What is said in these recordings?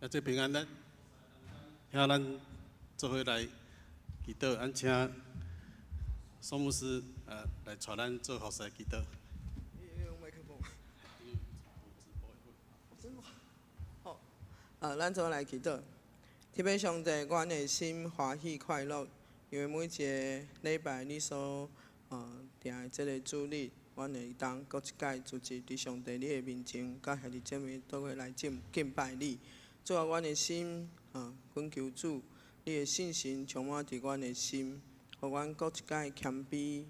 啊，這平安咱，請咱做伙來祈禱，咱請宋牧師來帶咱做服侍祈禱。用麥克風。真的嗎？好，咱做伙來祈禱。天父上帝，阮的心歡喜快樂，因為每一个禮拜你所定的這个主日，阮會當閣一擺聚集佇上帝你的面前，佮兄弟姊妹做伙來敬拜你。主啊，阮的心懇求主，你的聖神充滿佇阮的心，予阮閣一擺謙卑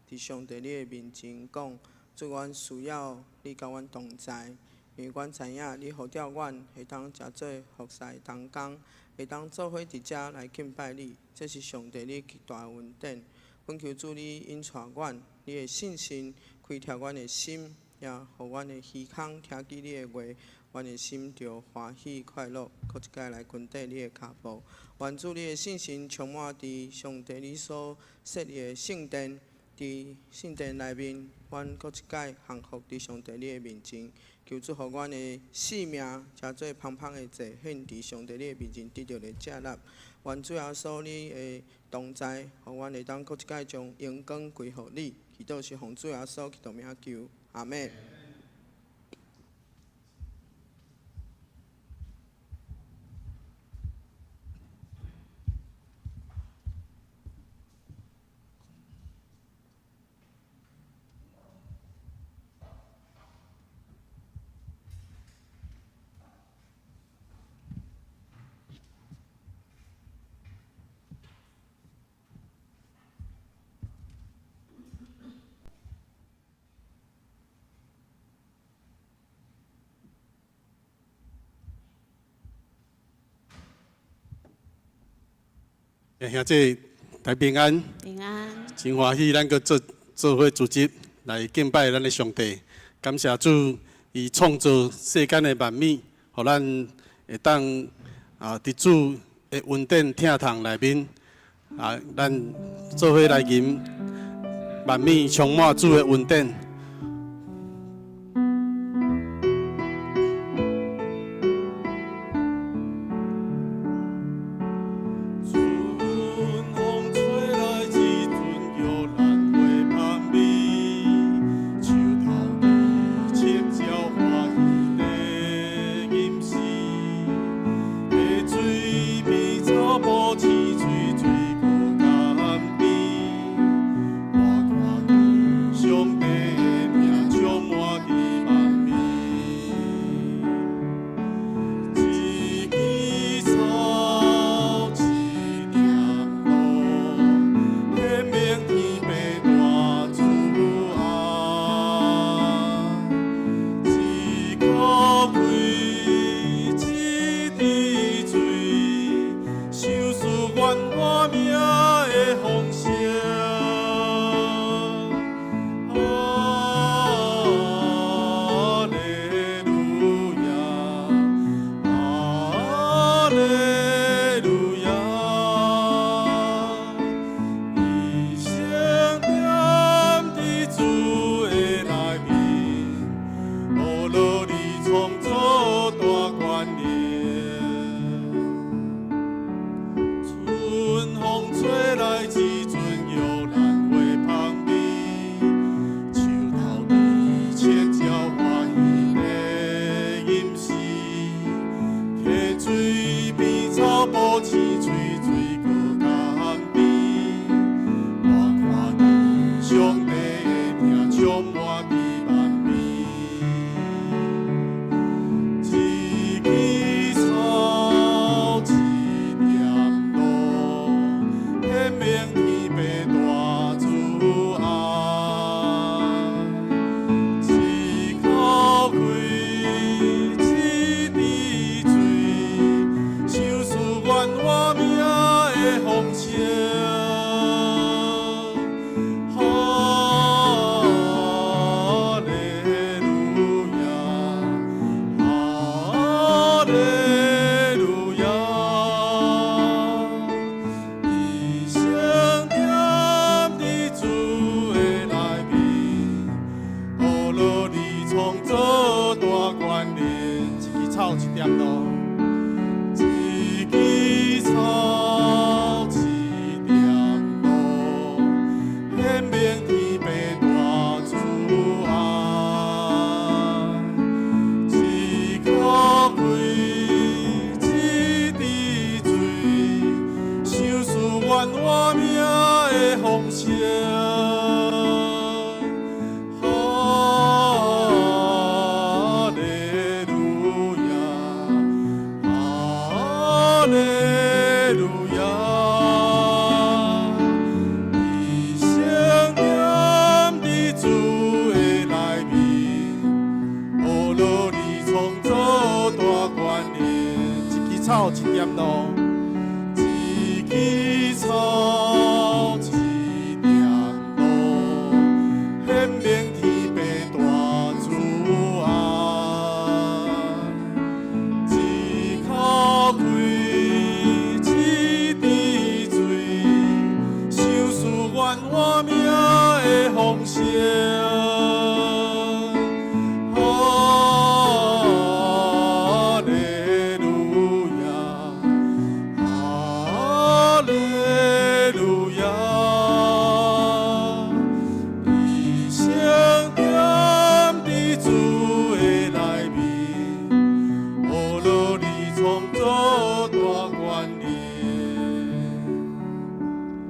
佇上帝你的面前講，主，阮需要你佮阮同在，因為阮知影你呼召阮會當成做服侍同工，會當做伙佇遮來敬拜你，這是上帝你極大的恩典。懇求主你引帶阮，你的聖神開拓阮的心，也予阮的耳孔聽見你的話，阮的心就歡喜快樂，閣一擺來跟綴你的跤步。願主你的聖神充滿佇上帝你所設立的聖殿，佇聖殿內面，阮閣一擺降服佇上帝你的面前，求主予阮的性命成做芳芳的祭獻佇上帝你的面前，得著你接納。願主耶穌你的同在，予阮會當閣一擺將榮光歸予你。祈禱是奉主耶穌基督名求，阿們。兄弟，大家平安。平安。真歡喜，咱閣做伙組織來敬拜咱的上帝。感謝主，伊創造世間的萬物，予咱會當佇主的恩典疼痛內面咱做伙來吟萬物充滿主的恩典。春風吹來一陣玉蘭花香味，樹頭枝赤鳥歡喜在吟詩，溪水邊草埔青翠水果甘甜，我看見上帝。豐盛。哈利路亞，哈利路亞，一生踮佇主的內面，呵樂你創造大權能。一枝草一點露，一枝草一點露，顯明天父大慈愛。一口氣，一滴水，賞賜阮活命的豐盛。哈利路亞，哈利路亞，一生踮佇主的內面，呵樂你創造大權能。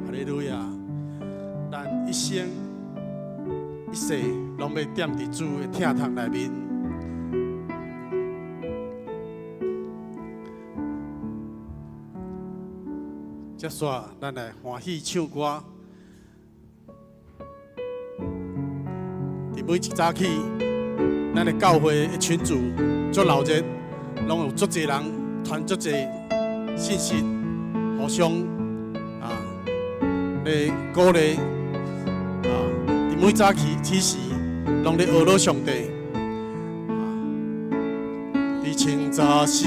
哈利路亞，咱一生一世攏欲踮佇主的疼痛內面。接煞，咱來歡喜唱歌。佇每一早起，咱的教會的群組足鬧熱，攏有足濟人傳足濟信息，互相啊來鼓勵啊。佇每早起起時，攏咧呵咾上帝。啊，佇清早時，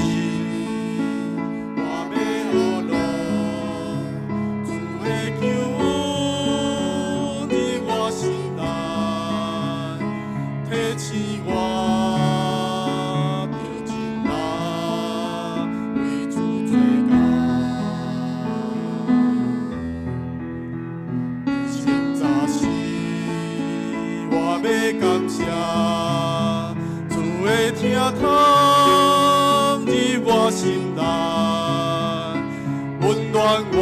我欲呵咾主的救恩佇我心內，提醒我著盡力為主做工。清早時，我欲感謝主的疼痛佇我心內，溫暖我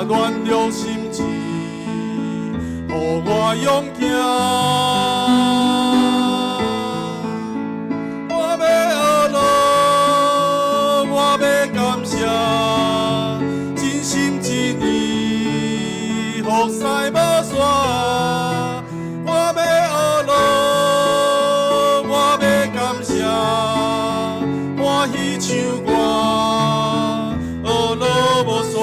軟弱心志，予我勇行。我欲呵咾，我欲感謝，真心真意服侍無煞。我欲呵咾，我欲感謝，歡喜唱歌，呵咾無煞。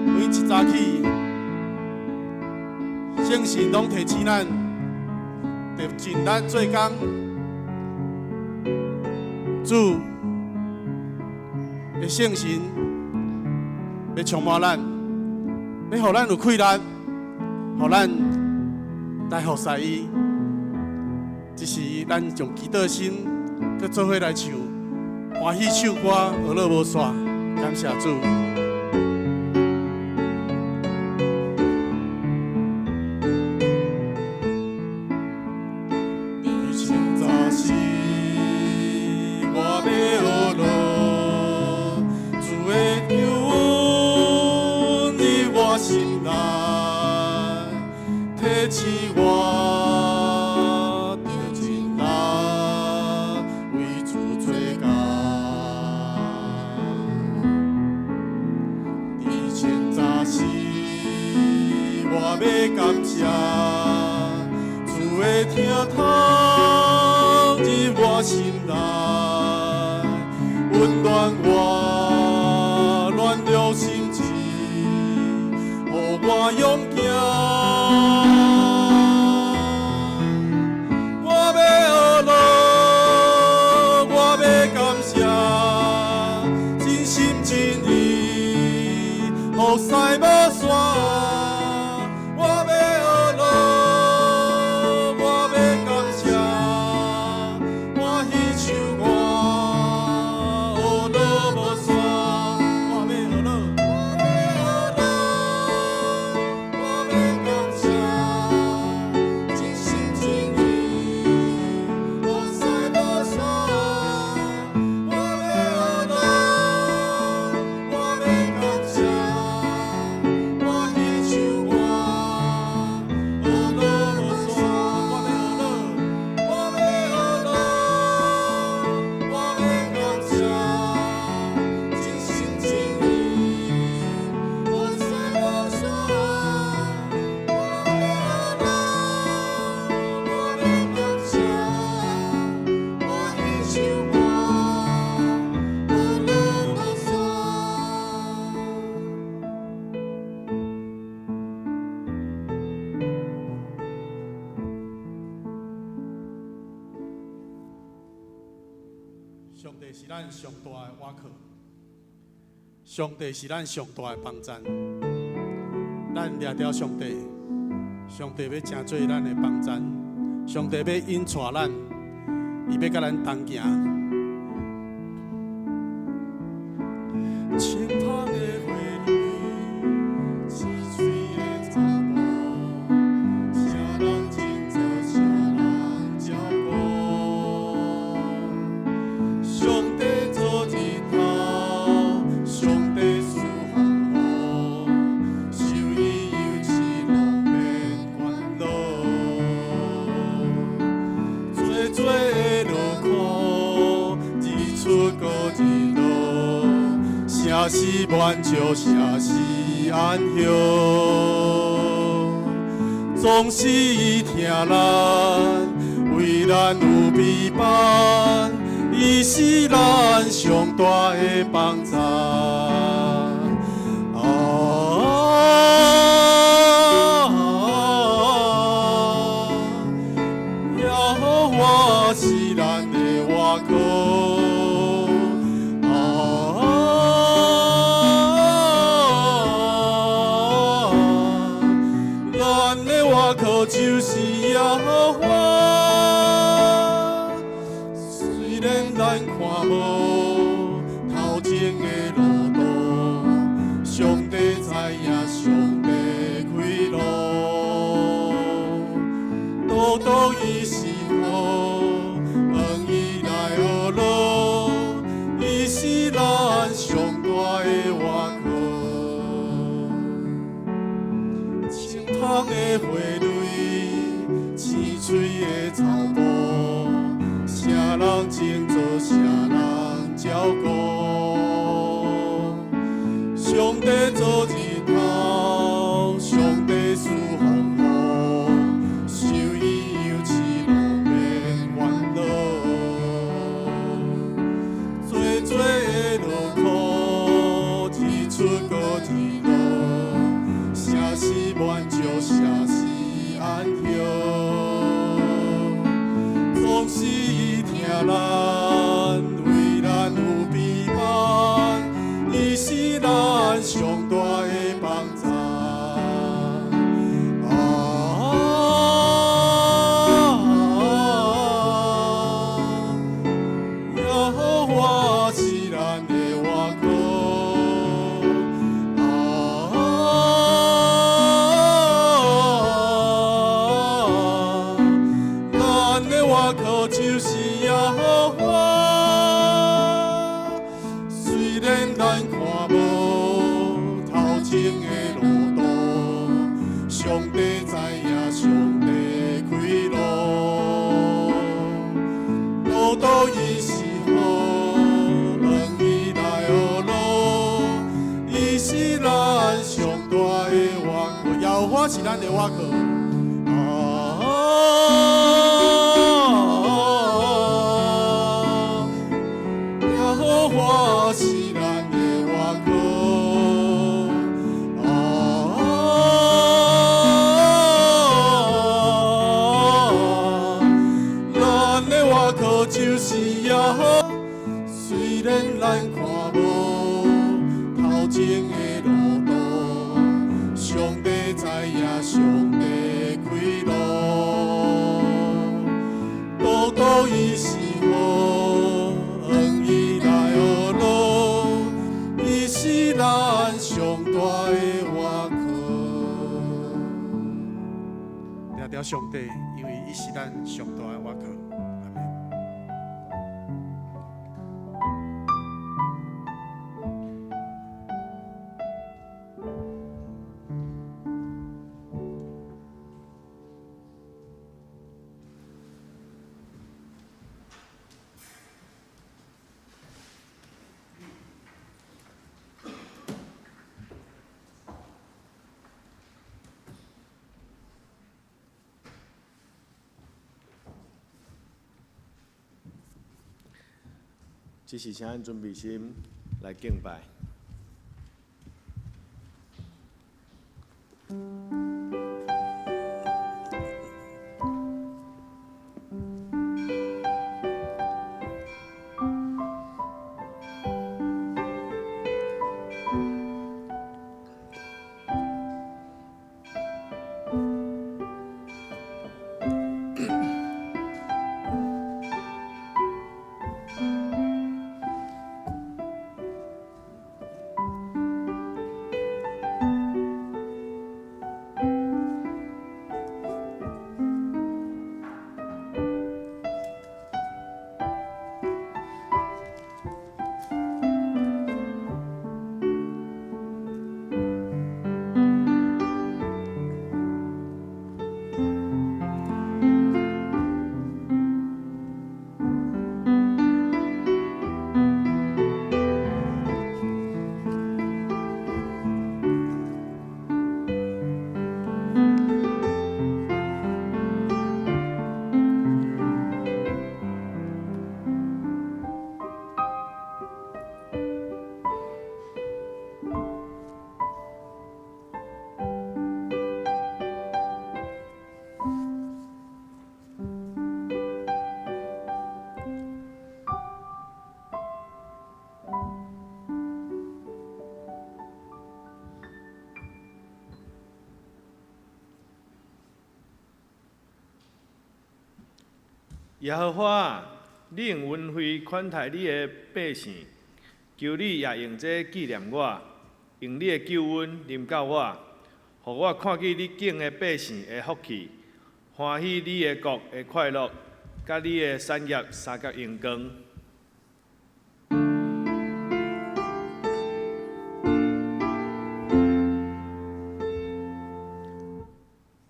每一早起，聖神攏提醒咱，著盡力做工。主的聖神欲充滿咱，欲予咱有氣力，予咱來服侍伊。這時，咱用祈禱心，閣做伙來唱，歡喜唱歌，呵咾無煞，感謝主。佇清早時，我欲呵咾主的救恩佇我心內，提醒我著盡力為主做工。佇清早時，我欲感謝主的疼痛佇我心內，溫暖我軟弱心志，予我勇行。我欲呵咾，我欲感謝，真心真意服侍無煞。我欲呵咾，我欲感謝，歡喜唱歌，呵咾無煞。我欲呵咾，我欲呵咾，我欲感謝，真心真意服侍無煞。我欲呵咾，我欲感謝，帝是咱上大的倚靠，上帝是咱上大的幫贊。咱掠著上帝，上帝欲成做咱的幫贊，上帝欲引帶咱，伊欲佮咱同行。清芳的花蕊，青翠的草埔，啥人種做，啥人照顧。上帝造日頭，上帝賜風雨，受伊幼稚攏免煩惱。濟濟的勞苦，日出閣日落。啥時滿足，啥時安歇，總是伊疼咱，為咱有備辦，伊是咱上大的幫贊。啊，耶和華是咱的倚靠。啊，咱的倚靠就是耶和華。雖然咱看無頭前的路途，上帝知影，上帝開路，道途伊是好，向伊來學路，伊是咱上大的倚靠。清芳的花蕊，青翠的草埔，啥人種做，啥人照顧。上帝造日頭，上帝賜風雨，受伊幼稚攏免煩惱。濟濟的勞苦，日出閣日落，啥時滿足，啥時安歇，總是伊疼咱，為咱有備辦，伊是咱上大的幫贊。啊，耶和華是咱的倚靠。啊，咱的倚靠就是耶和華。雖然咱看無頭前的路途，上帝知影，上帝開路，路途伊是好，向伊來學路，伊是咱上大的倚靠，耶和華是咱的倚靠。啊，耶和華是咱的倚靠。啊，咱的倚靠就是耶和。雖然咱看無頭前的路途，上帝知影，上帝開路，道途伊是好，向伊來學路，伊是咱上大的倚靠。掠著上帝，因為伊是咱上大的倚靠。阿們。這時請咱準備心來敬拜。耶和華，你用恩惠款待你的百姓，求你也用這紀念我，用你的救恩臨到我，予我看見你敬的百姓的福氣，歡喜你的國的快樂，佮你的產業相佮榮光。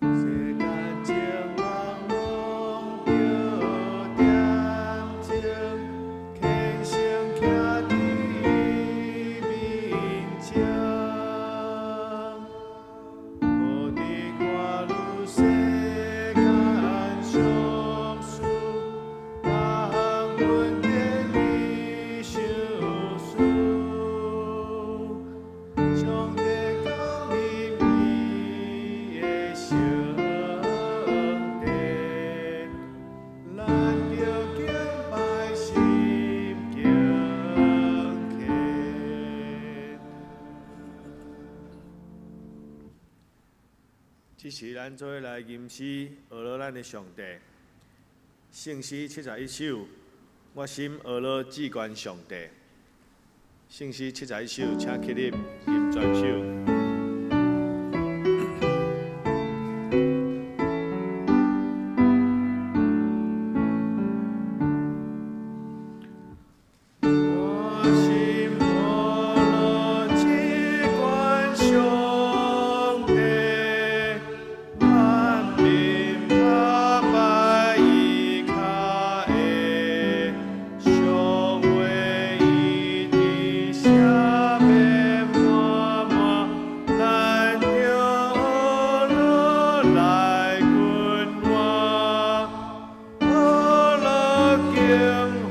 世間情人攏著點鐘，虔誠徛佇伊面前，無佇看汝世間相思，逐項恩典伊相思。上帝降臨伊的聖殿，咱著敬拜心敬虔。這時，咱做伙來吟詩，學樂咱的上帝。聖詩71首，我心呵咾至懸上帝。聖詩七十一首，請起立，吟全首。我心呵咾至懸上帝，萬民下拜伊跤下，上話伊佇赦免滿滿，咱著呵咾來君王，呵咾敬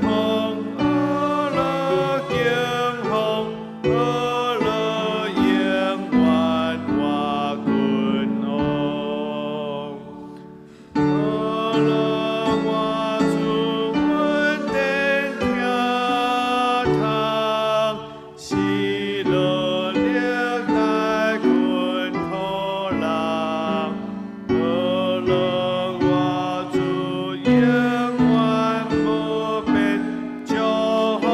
奉，呵咾敬奉，呵咾永遠活君王。呵咾我主恩典聽通，喜樂歷代困苦人。呵咾我主永遠無變，祝福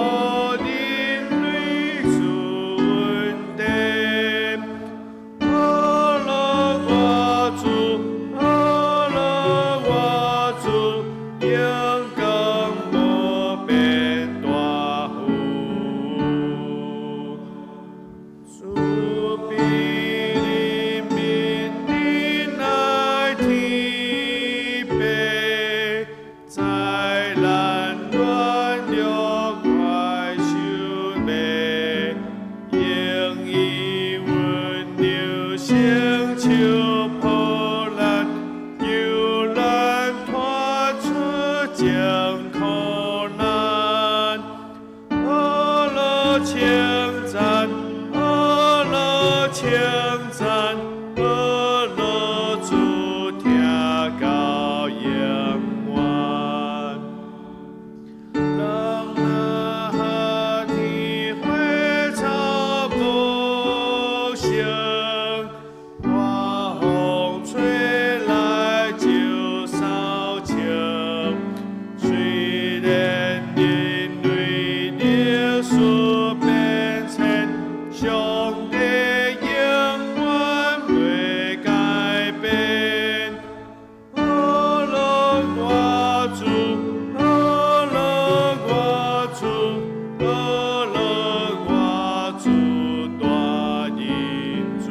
人類主恩典。呵咾我主，呵咾我主，榮光無變大富。慈悲憐憫仁愛天父，災難軟弱快受滅，用伊溫柔承受破難，救咱脫出眾苦難。呵咾稱讚，呵咾稱讚，呵咾主聽到永遠。人若下天花草無成，大風吹來就掃清。雖然人類歷史變遷，上帝永遠袂改變。呵咾我主，呵咾我主，呵咾我主大仁慈。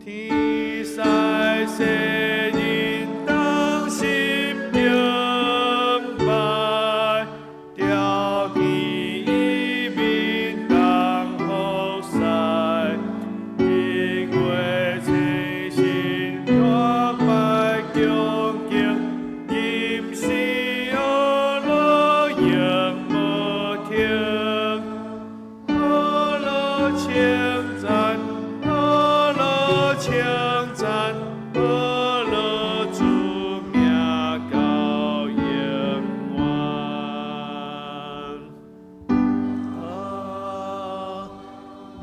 天使世人同心敬拜，朝見伊面同服侍，日月星辰拜恭敬，吟詩呵咾永無停。呵咾稱讚，呵咾稱讚，呵咾主名到永遠。阿們。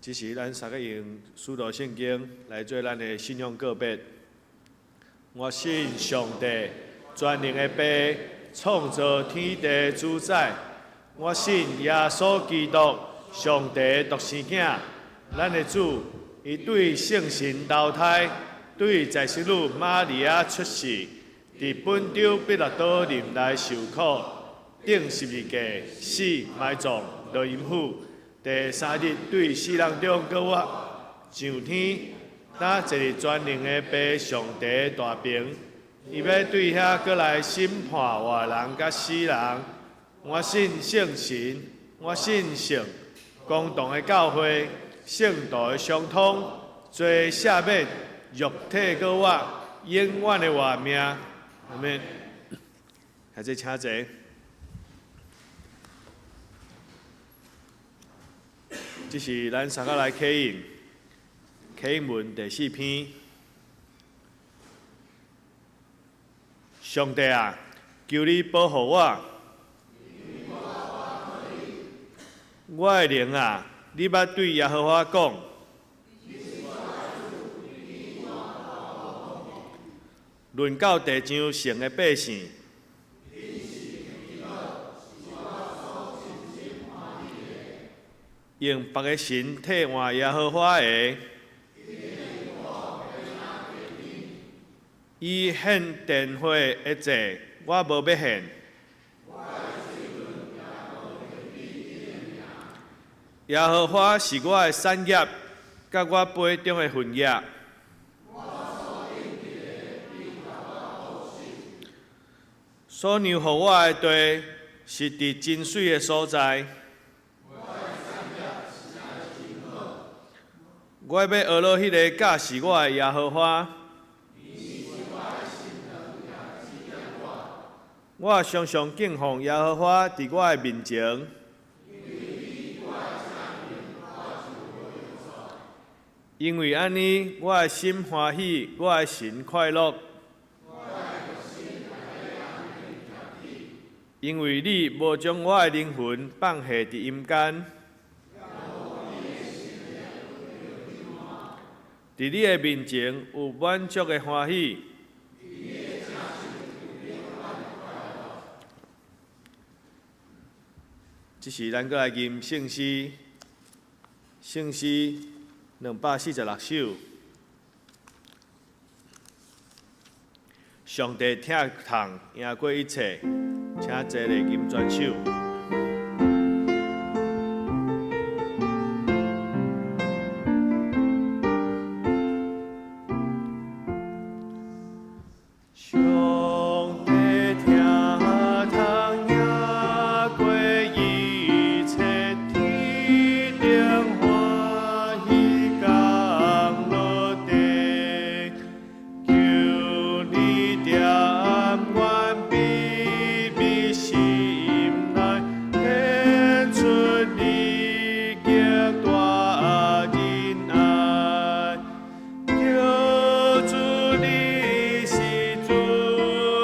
這時咱三个用使徒聖經來做咱的信仰告白。我信上帝，全能的父，創造天地主宰。我信耶穌基督，上帝獨生囝，咱的主，伊對聖神投胎，對在聖女瑪利亞出世，佇本丟彼拉多任內受苦，釘十字架，死埋葬，落陰府，第三日對死人中閣活，上天，擔坐佇全能的父上帝大爿，伊欲對遐閣來審判活人佮死人。我信聖神，我信聖公同的教會，聖徒的相通，罪赦免，肉體閣活，永遠的活命。阿們。來這請坐。這是咱三个來啟應，啟應文第四篇。上帝啊，求你保護我。我的靈啊，你捌對耶和華講。論到地上聖的百姓，用別个神替換耶和華的，伊獻電火的祭，我無欲獻。耶和華是我的產業，佮我杯中的份額。所讓予我的地，是佇真媠的所在。我欲學樂彼个教示我的耶和華。我常常敬奉耶和華佇我的面前。因為按呢，我的心歡喜，我的神快樂。因為你無將我的靈魂放下佇陰間，佇你的面前有滿足的歡喜。這時，咱閣來吟聖詩，聖詩246首。上帝疼痛贏過一切，請齊來吟全首。上帝疼痛贏過一切，天頂歡喜降落地，求你踮阮卑微心內，顯出你極大仁愛。求主你是慈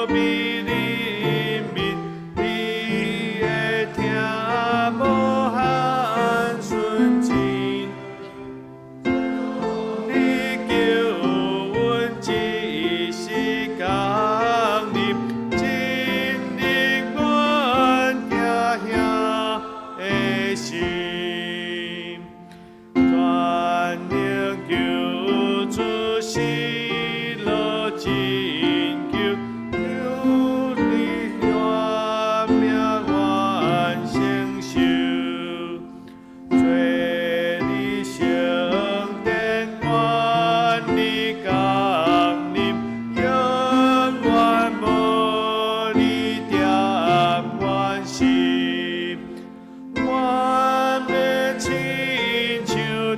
悲憐憫，你的疼無限純真。你救恩一時降臨，真令阮驚嚇的心。全能救主喜樂拯救，求你赦免阮承受。做你聖殿，願你降臨，永遠無離踮阮心。阮欲親像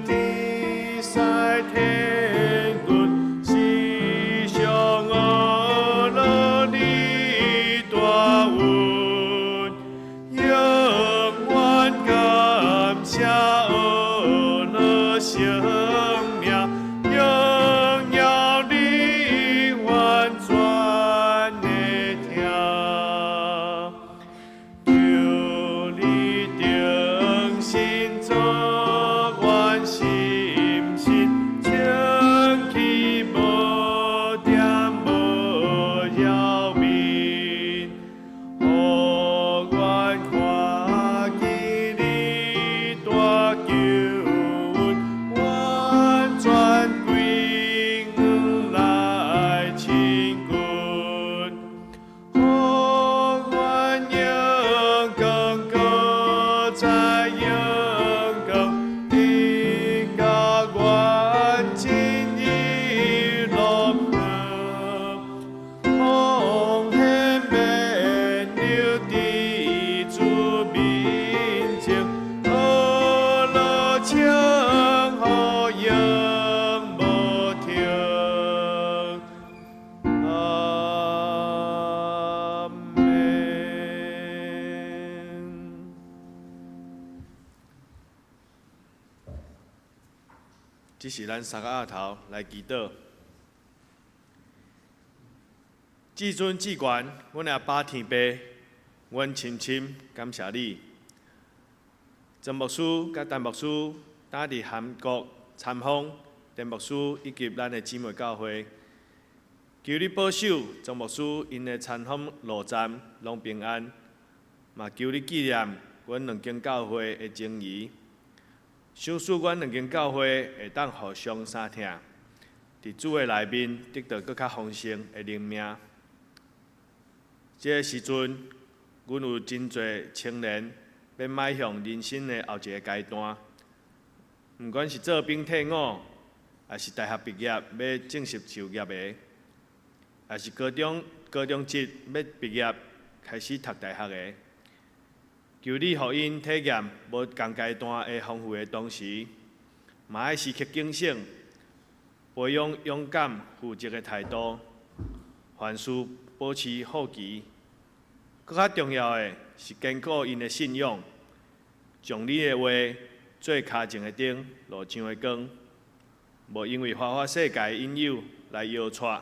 天使天軍，時常學樂你大恩，永遠感謝學樂聖名，榮耀你完全的疼。求這時咱三个額頭來祈禱。至尊至懸，阮阿爸天父，阮深深感謝你。曾牧師佮陳牧師呾佇韓國參訪，陳牧師以及咱的姊妹教會，求你保守曾牧師𪜶的參訪路站攏平安，嘛求你紀念阮兩間教會的情誼，賞賜阮兩間教會會當互相相疼，佇主的內面得到閣較豐盛的靈命。這个時陣，阮有真濟青年欲邁向人生的後一个階段，毋管是做兵退伍，抑是大學畢業欲正式就業的，抑是高中職欲畢業開始讀大學的，求你予𪜶體驗無仝階段的豐富的同時，嘛愛時刻警醒，培養勇敢負責的態度，凡事保持好奇。閣較重要的是堅固𪜶的信仰，將你的話做跤前的燈，路上的光，無因為花花世界的引誘來搖掣。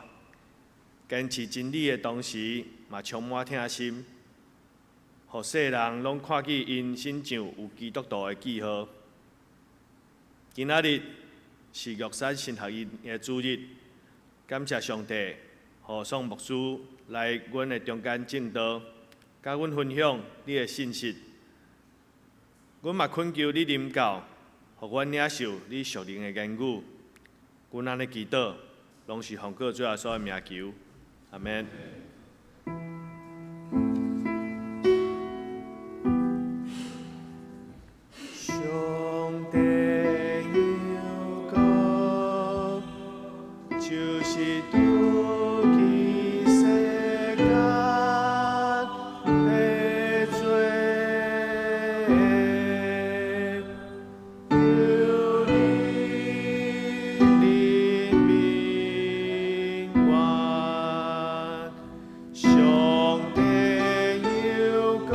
堅持真理的同時，嘛充滿疼心，予世人攏看見𪜶身上有基督徒的記號。今仔日是玉山神學院的主日，感謝上帝，予宋牧師來阮的中間證道，佮阮分享你的信息。阮嘛懇求你臨到，予阮領受你屬靈的言語。阮按呢祈禱，攏是奉靠主耶穌的名求，阿們。上帝有國，就是拄去世間的罪，求你憐憫我。上帝有國，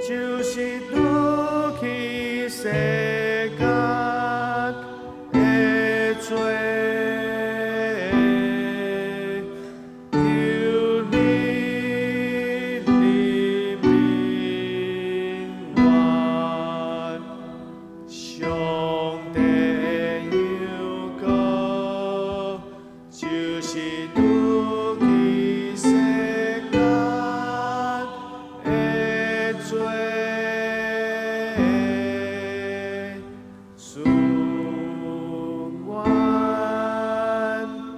就是拄去世間的罪，求你憐憫我。上帝有國，就是拄去世間的罪，賜阮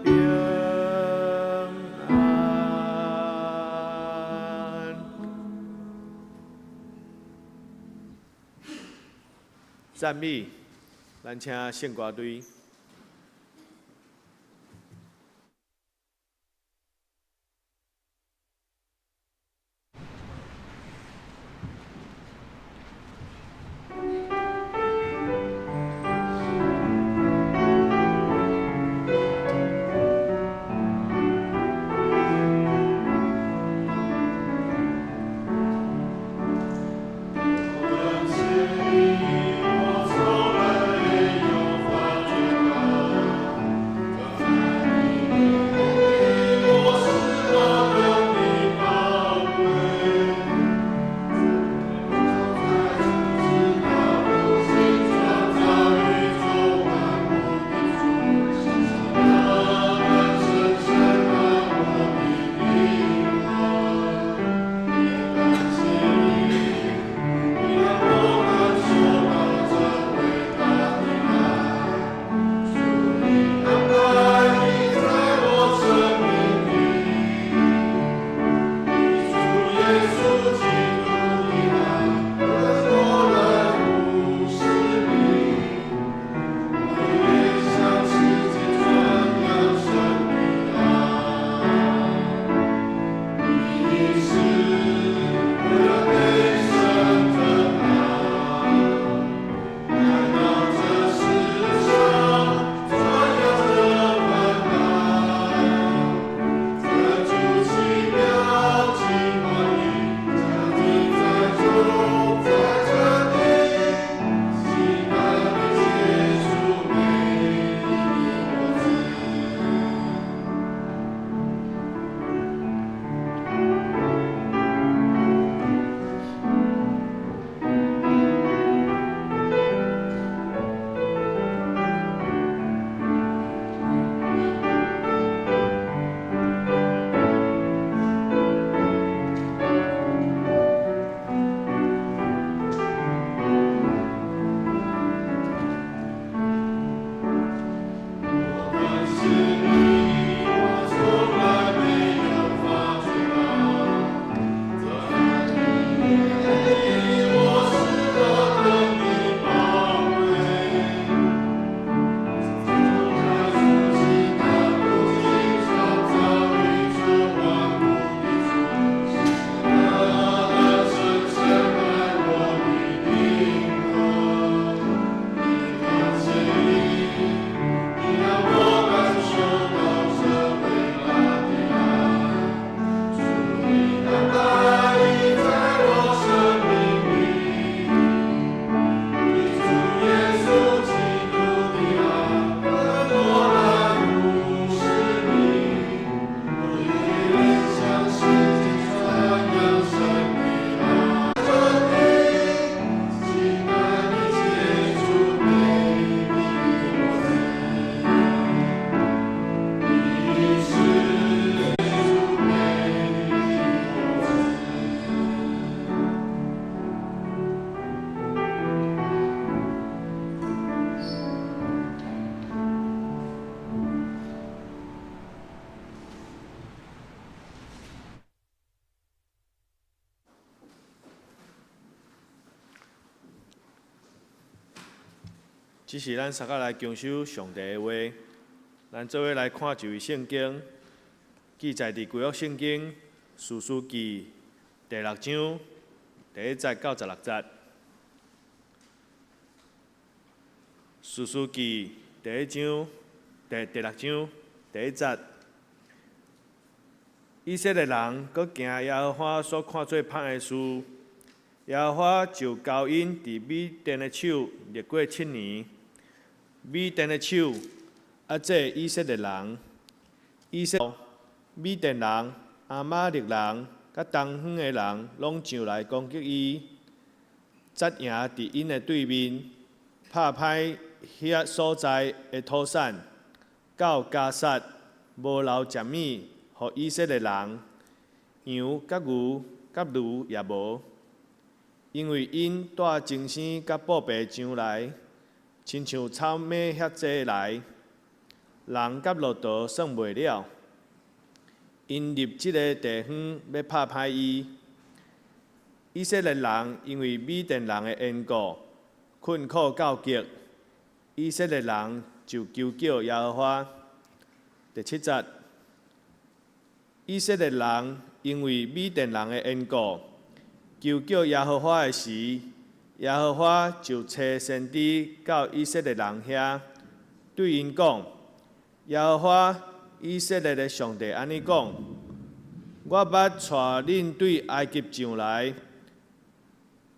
平安。讚美，咱請聖歌隊。我這是咱三個來遵守上帝的話。咱做伙來看一位聖經，記載佇舊約聖經士師記第六章第一節到十六節。士師記第一章第第六章第一節，以色列人閣行耶和華所看做歹的事，耶和華就交𪜶佇米甸的手歷過七年。米甸的手壓制以色列人，以色米甸人、亞瑪力人、佮東方的人，攏上來攻擊伊，紮營佇𪜶的對面，拍歹遐所在的土產，到迦薩無留一物予以色列人，羊佮牛佮驢也無，因為𪜶帶精牲佮布匹上來，親像草馬遐濟來，人佮駱駝算袂了。𪜶入這个地方欲拍歹伊。以色列人因為米甸人的緣故，困苦到極。以色列人就求叫耶和華。第七節，以色列人因為米甸人的緣故，求叫耶和華的時，耶和華就差先知到以色列人遐，對𪜶講：耶和華以色列的上帝按呢講：我捌帶恁對埃及上來，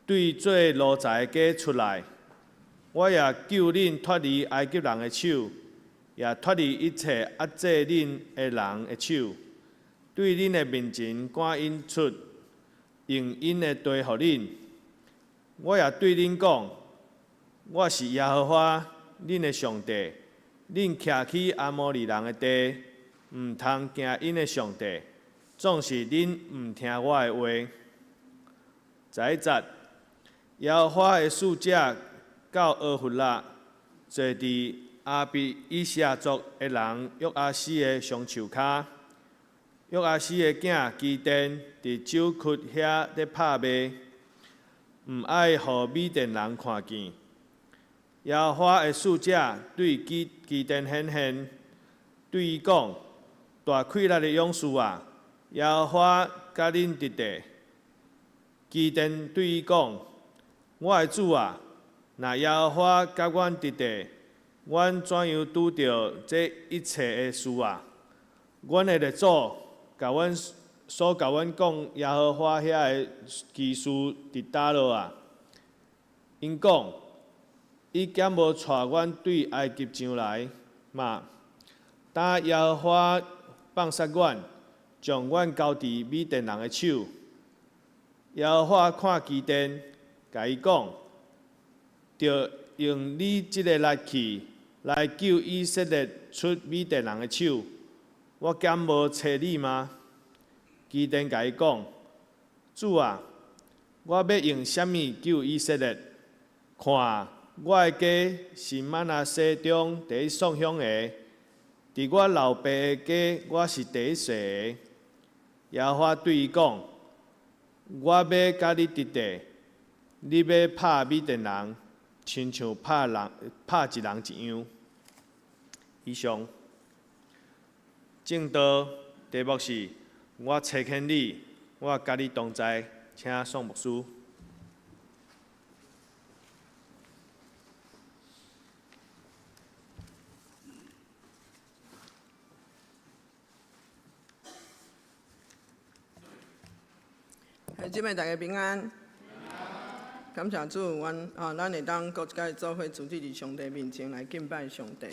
對做奴才的家出來，我也救恁脫離埃及人的手，也脫離一切壓制恁的人的手，對恁的面前趕𪜶出，用𪜶的地予恁。我也對恁講，我是耶和華恁的上帝，恁徛起亞摩利人的地，毋通行𪜶的上帝，總是恁毋聽我的話。十一節，耶和華的使者到俄弗拉，坐佇亞比以謝族的人約阿施的松樹跤。約阿施的囝基甸佇酒窟遐咧拍麥，毋愛予米甸人看見。耶和華的使者對基基甸顯現，對伊講：大氣力的勇士啊，耶和華佮恁佇佇。基甸對伊講：我的主啊，若耶和華佮阮佇佇，阮怎樣拄著這一切的事啊？阮的列祖共阮所共阮講耶和華遐的奇事佇佗落啊？𪜶講，伊敢無帶阮對埃及上來嗎？當耶和華放殺阮，將阮交佇米甸人的手。耶和華看基甸，共伊講：著用你這个力氣來救以色列出米甸人的手，我敢無差你嗎？基甸共伊講：主啊，我欲用啥物救以色列？看，我的家是瑪拿西中第一散鄉的，佇我老爸的家，我是第一細的。耶和華對伊講：我欲佮你佇佇，你欲拍米甸人，親像拍人拍一人一樣。以上，證道題目是：我差遣你，我佮你同在，請宋牧師。姊妹大家平安，感謝主，阮啊，咱會當閣一擺做伙聚集佇上帝面前來敬拜上帝。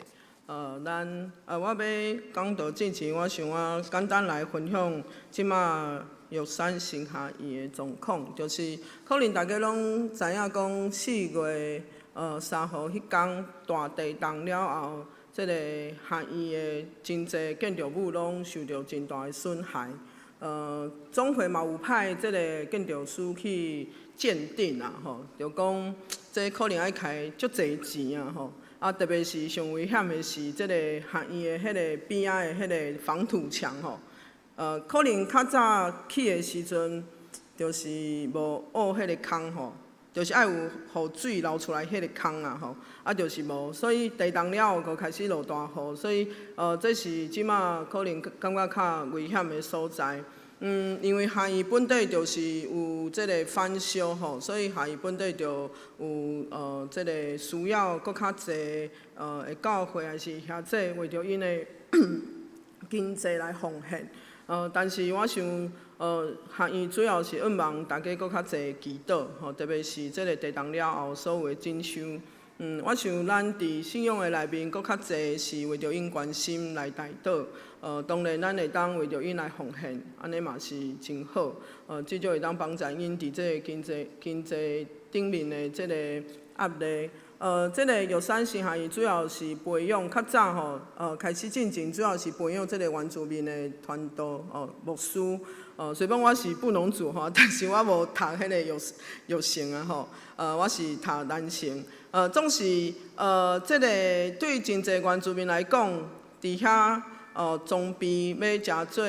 咱我欲講道之前，我想我簡單來分享這馬玉山神學院的狀況，就是可能大家攏知影講4月3號彼工大地動了後，這个學院的真濟建築物攏受著真大的損害。總會嘛有派這个建築師去鑑定啦，吼，就講這可能愛開足濟錢啊，吼。啊，特別是上危險的是這个學院的彼个邊仔的彼个防土牆吼。可能較早起的時陣，就是無挖彼个空吼，就是愛有予水流出來彼个空啊吼，啊就是無，所以地動了後閣開始落大雨，所以這是這馬可能感覺較危險的所在。因為下院本底就是有這个翻修吼，所以下院本底就有這个需要閣較濟的教會還是兄弟為著𪜶的經濟來奉獻。但是我想，學院主要是向望大家閣較濟祈禱，吼，特別是這个地動了後所有的整修。我想咱佇信仰的內面閣較濟是為著𪜶關心來代禱。當然咱會當為著𪜶來奉獻，按呢嘛是真好。至少會當幫助𪜶佇這个經濟頂面的這个壓力。這个玉山神學院主要是培養較早吼，開始進前主要是培養這个原住民的傳道哦牧師。雖講我是布農族吼，但是我無讀彼个育成啊吼，我是讀南成。總是這个對真濟原住民來講，佇遐裝備欲成做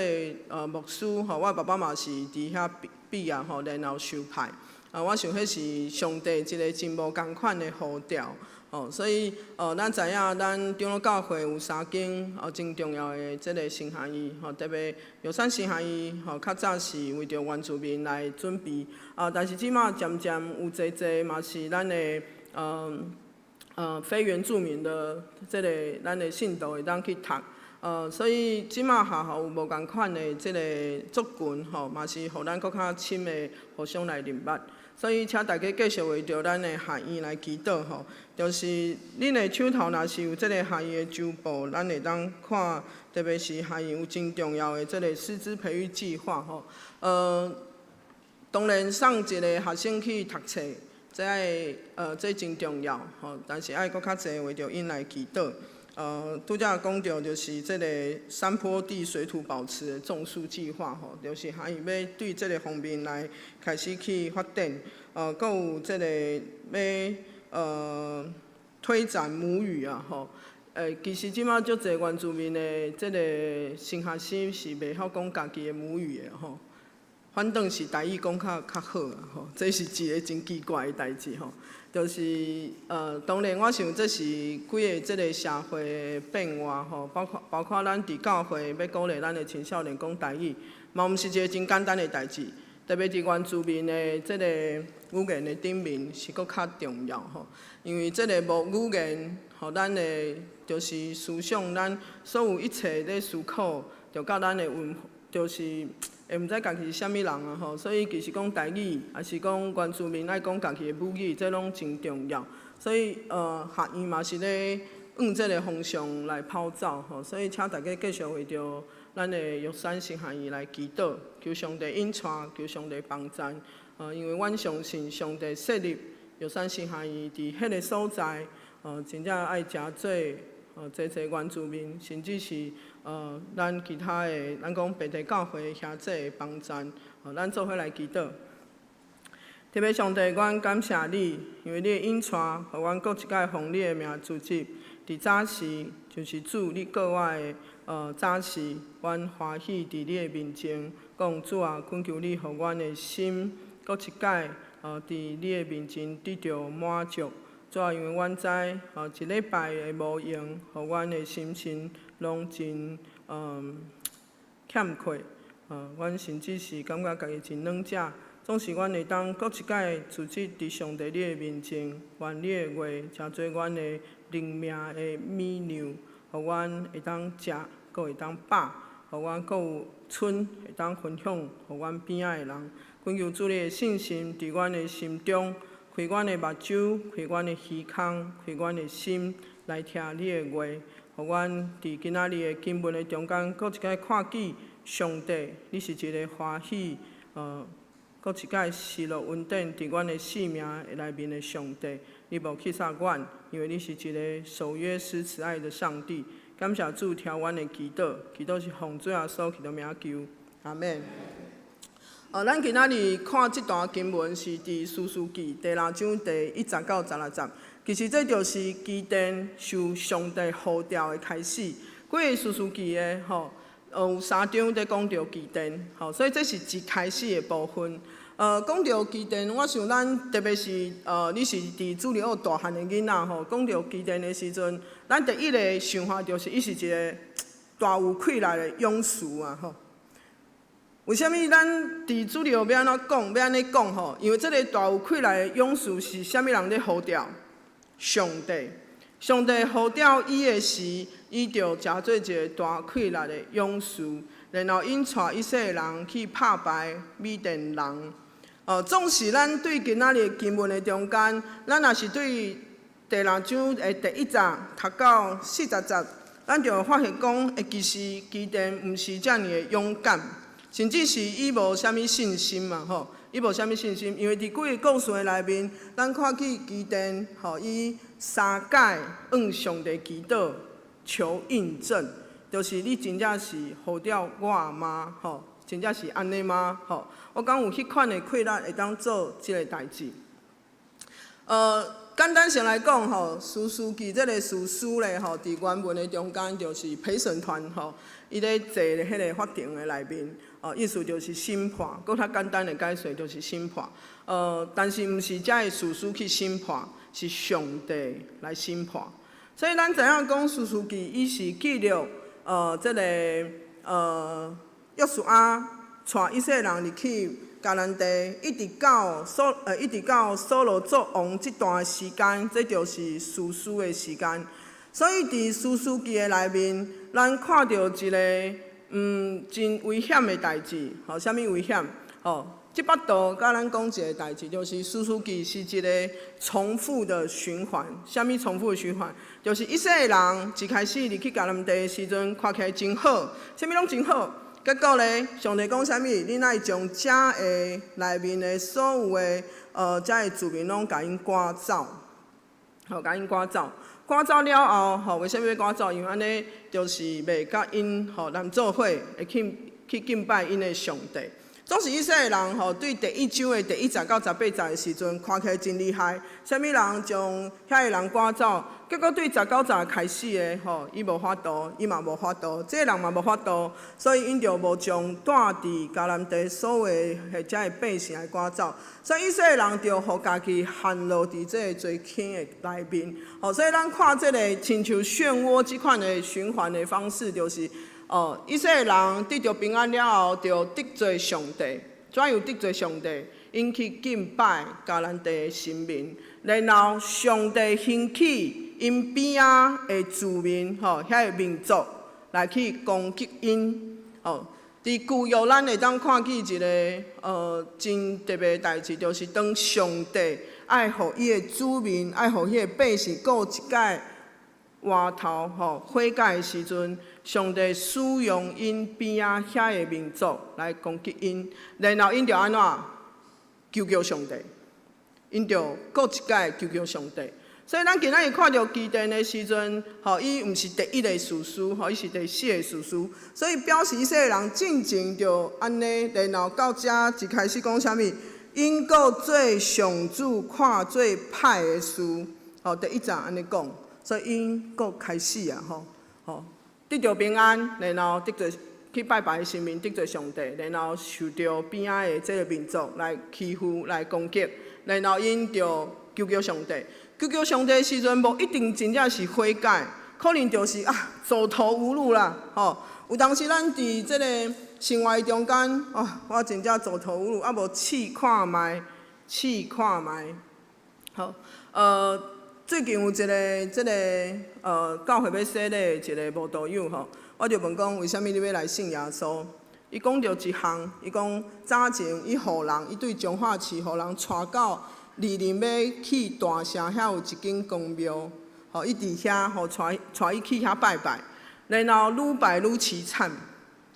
牧師吼，我爸爸嘛是佇遐畢業吼，然後受派。啊，我想彼是上帝一个真無仝款的呼召，吼，所以咱知影咱長老教會有三間真重要的這个神學院，吼，特別玉山神學院，吼，較早是為著原住民來準備，啊，但是這馬漸漸有濟濟嘛是咱的非原住民的這个咱的信徒會當去讀。所以這馬學校有無仝款的這个族群，吼，嘛是予咱閣較深的互相來認捌。所以，請大家繼續為著咱的學院來祈禱吼。就是恁的手頭若是有這個學院的週報，咱會當看，特別是學院有真重要的這个師資培育計劃吼。當然送一个學生去讀冊，這真重要吼，但是愛閣較濟為著𪜶來祈禱。拄才講著就是這个山坡地水土保持的種樹計劃吼，就是學院欲對這个方面來開始去發展。閣有這個欲推展母語啊吼。其實這馬足濟原住民的這个新學生是袂曉講家己的母語的吼，反轉是台語講較好啊吼，這是一个真奇怪的代誌吼。就是當然我想這是規个這个社會的變化吼，包括咱佇教會欲鼓勵咱的青少年講台語，嘛毋是一个真簡單的代誌。特別佇原住民的這個語言的頂面是閣較重要吼，因為這個無語言，予咱的就是思想，咱所有一切咧思考，就佮咱的文，就是會毋知家己是啥物人啊吼，所以其實講台語，抑是講原住民愛講家己的母語，這攏真重要。所以學院嘛是咧往這个方向來跑走吼，所以請大家繼續為著咱的玉山神學院來祈禱，求上帝引帶，求上帝幫贊。因為阮相信上帝設立玉山神學院佇彼个所在，真正愛誠濟濟濟原住民，甚至是咱其他的，咱講別的教會兄弟的幫贊，咱做伙來祈禱。天父上帝，阮感謝你，因為你的引帶，予阮閣一擺奉你的名組織。佇早時，就是主你告我的早時，阮歡喜佇你的面前講主啊，懇求你予阮的心閣一擺佇你的面前得著滿足。主啊，因為阮知一禮拜的無閒，予阮的心情攏真欠缺，阮甚至是感覺家己真軟弱。總是阮會當閣一擺組織佇上帝你的面前，願你的話成做阮的靈命的米糧，予阮會當食，閣會當飽，予阮閣有賰會當分享，予阮邊仔的人。懇求主你的信心佇阮的心中，開阮的目睭，開阮的耳孔，開阮的心，來聽你的話，予阮佇今仔日的經文的中間，閣一擺看見上帝，你是一个歡喜，閣一擺施落恩典佇阮的生命內面的上帝，你無棄殺阮，因為你是一个守約施慈愛的上帝。感謝主聽阮的祈禱，祈禱是奉主耶穌基督名求，阿們。咱今仔日看這段經文是佇士師記第六章第1節到16節。其實這就是基甸受上帝呼召的開始。規个士師記的吼，有三章佇講著基甸，吼，所以這是一開始的部分。講著基甸，我想咱特別是你是佇主日學大漢的囡仔吼，講著基甸的時陣，咱第一个想法就是伊是一个大有氣力的勇士啊吼。為啥物咱佇主日學欲按怎講，欲按呢講吼？因為這个大有氣力的勇士是啥物人咧呼召？上帝，上帝呼召伊的時，伊就成做一个大氣力的勇士，然後𪜶帶以色列人去拍敗米甸人。總是咱對今仔日經文的中間，咱若是對第六章的第一節讀到40節，咱就會發現講，其實基甸毋是遮爾的勇敢，甚至是伊無啥物信心嘛，吼，伊無啥物信心，因為佇幾个故事的內面，咱看見基甸，吼，伊三擺向上帝祈禱求印證，就是你真正是呼召我嗎？吼，真正是按呢嗎？吼，我敢有彼款的氣力會當做這个代誌。簡單先來講吼，士師記這个士師咧吼，佇原文的中間就是陪審團吼，伊咧坐彼个法庭的內面，意思就是審判，閣較簡單的解釋就是審判。但是毋是遮个士師去審判，是上帝來審判。所以咱知影講士師記，伊是記錄這个約書亞帶以色列人入去迦南地，一直到掃羅做王這段時間，這就是士師的時間。所以佇士師記的內面，咱看著一个真危險的代誌。吼，啥物危險？吼，這擺度共咱講一个代誌，就是士師記是一个重複的循環。啥物重複的循環？就是以色列人一開始入去迦南地的時陣，看起來真好，啥物攏真好。結果咧，上帝講啥物？恁愛將遮个內面的所有的遮个住民攏共𪜶趕走，吼，共𪜶趕走。趕走了後，吼，為啥物欲趕走？因為按呢，就是袂佮𪜶吼人做伙，會去敬拜𪜶的上帝。總是以色列人吼，對第一章的第一節到18節的時陣，看起來真厲害。啥物人將遐个人趕走？結果對19節開始的吼，伊無法度，伊嘛無法度，這个人嘛無法度，所以𪜶就無將住佇迦南地所有的遮个百姓來趕走。所以以色列人就予家己陷落佇這个罪坑的內面。吼，所以咱看這个親像漩渦這款的循環的方式，就是以色列人得著平安了後，就得罪上帝。怎樣得罪上帝？𪜶去敬拜迦南地的神明，然後上帝興起𪜶邊仔的子民，吼，遐个民族來去攻擊𪜶。吼，佇舊約咱會當看見一个真特別的代誌，就是當上帝愛予伊的子民，愛予彼个百姓過一擺活頭吼悔改的時陣，上帝使用𪜶邊仔遐个民族來攻擊𪜶，然後𪜶就按怎求叫上帝，𪜶就閣一擺求叫上帝。所以咱今仔日看著基甸的時陣，吼，伊毋是第一个士師，吼，伊是第四个士師，所以表示以色列人進前就按呢，然後到遮一開始講啥物，𪜶閣做上主看做歹的事，吼，第一節按呢講，所以𪜶閣開始啊，吼，吼，得著平安，然後得罪去拜別的神明，得罪上帝，然後受著邊仔的這个民族來欺負、來攻擊，然後𪜶就求叫上帝。求叫上帝的時陣，無一定真正是悔改，可能就是啊走投無路啦，吼。有當時咱佇這个生活中間，哦，我真正走投無路，啊無試看覓，試看覓。好，最近有一个這个教會欲洗禮的一个慕道友吼，我就問講，為啥物你欲來信耶穌？伊講著一項，伊講早前伊予人，伊對彰化市予人帶到二林欲去大城遐有一間公廟，吼，伊佇遐予帶帶伊去遐拜拜，然後愈拜愈淒慘，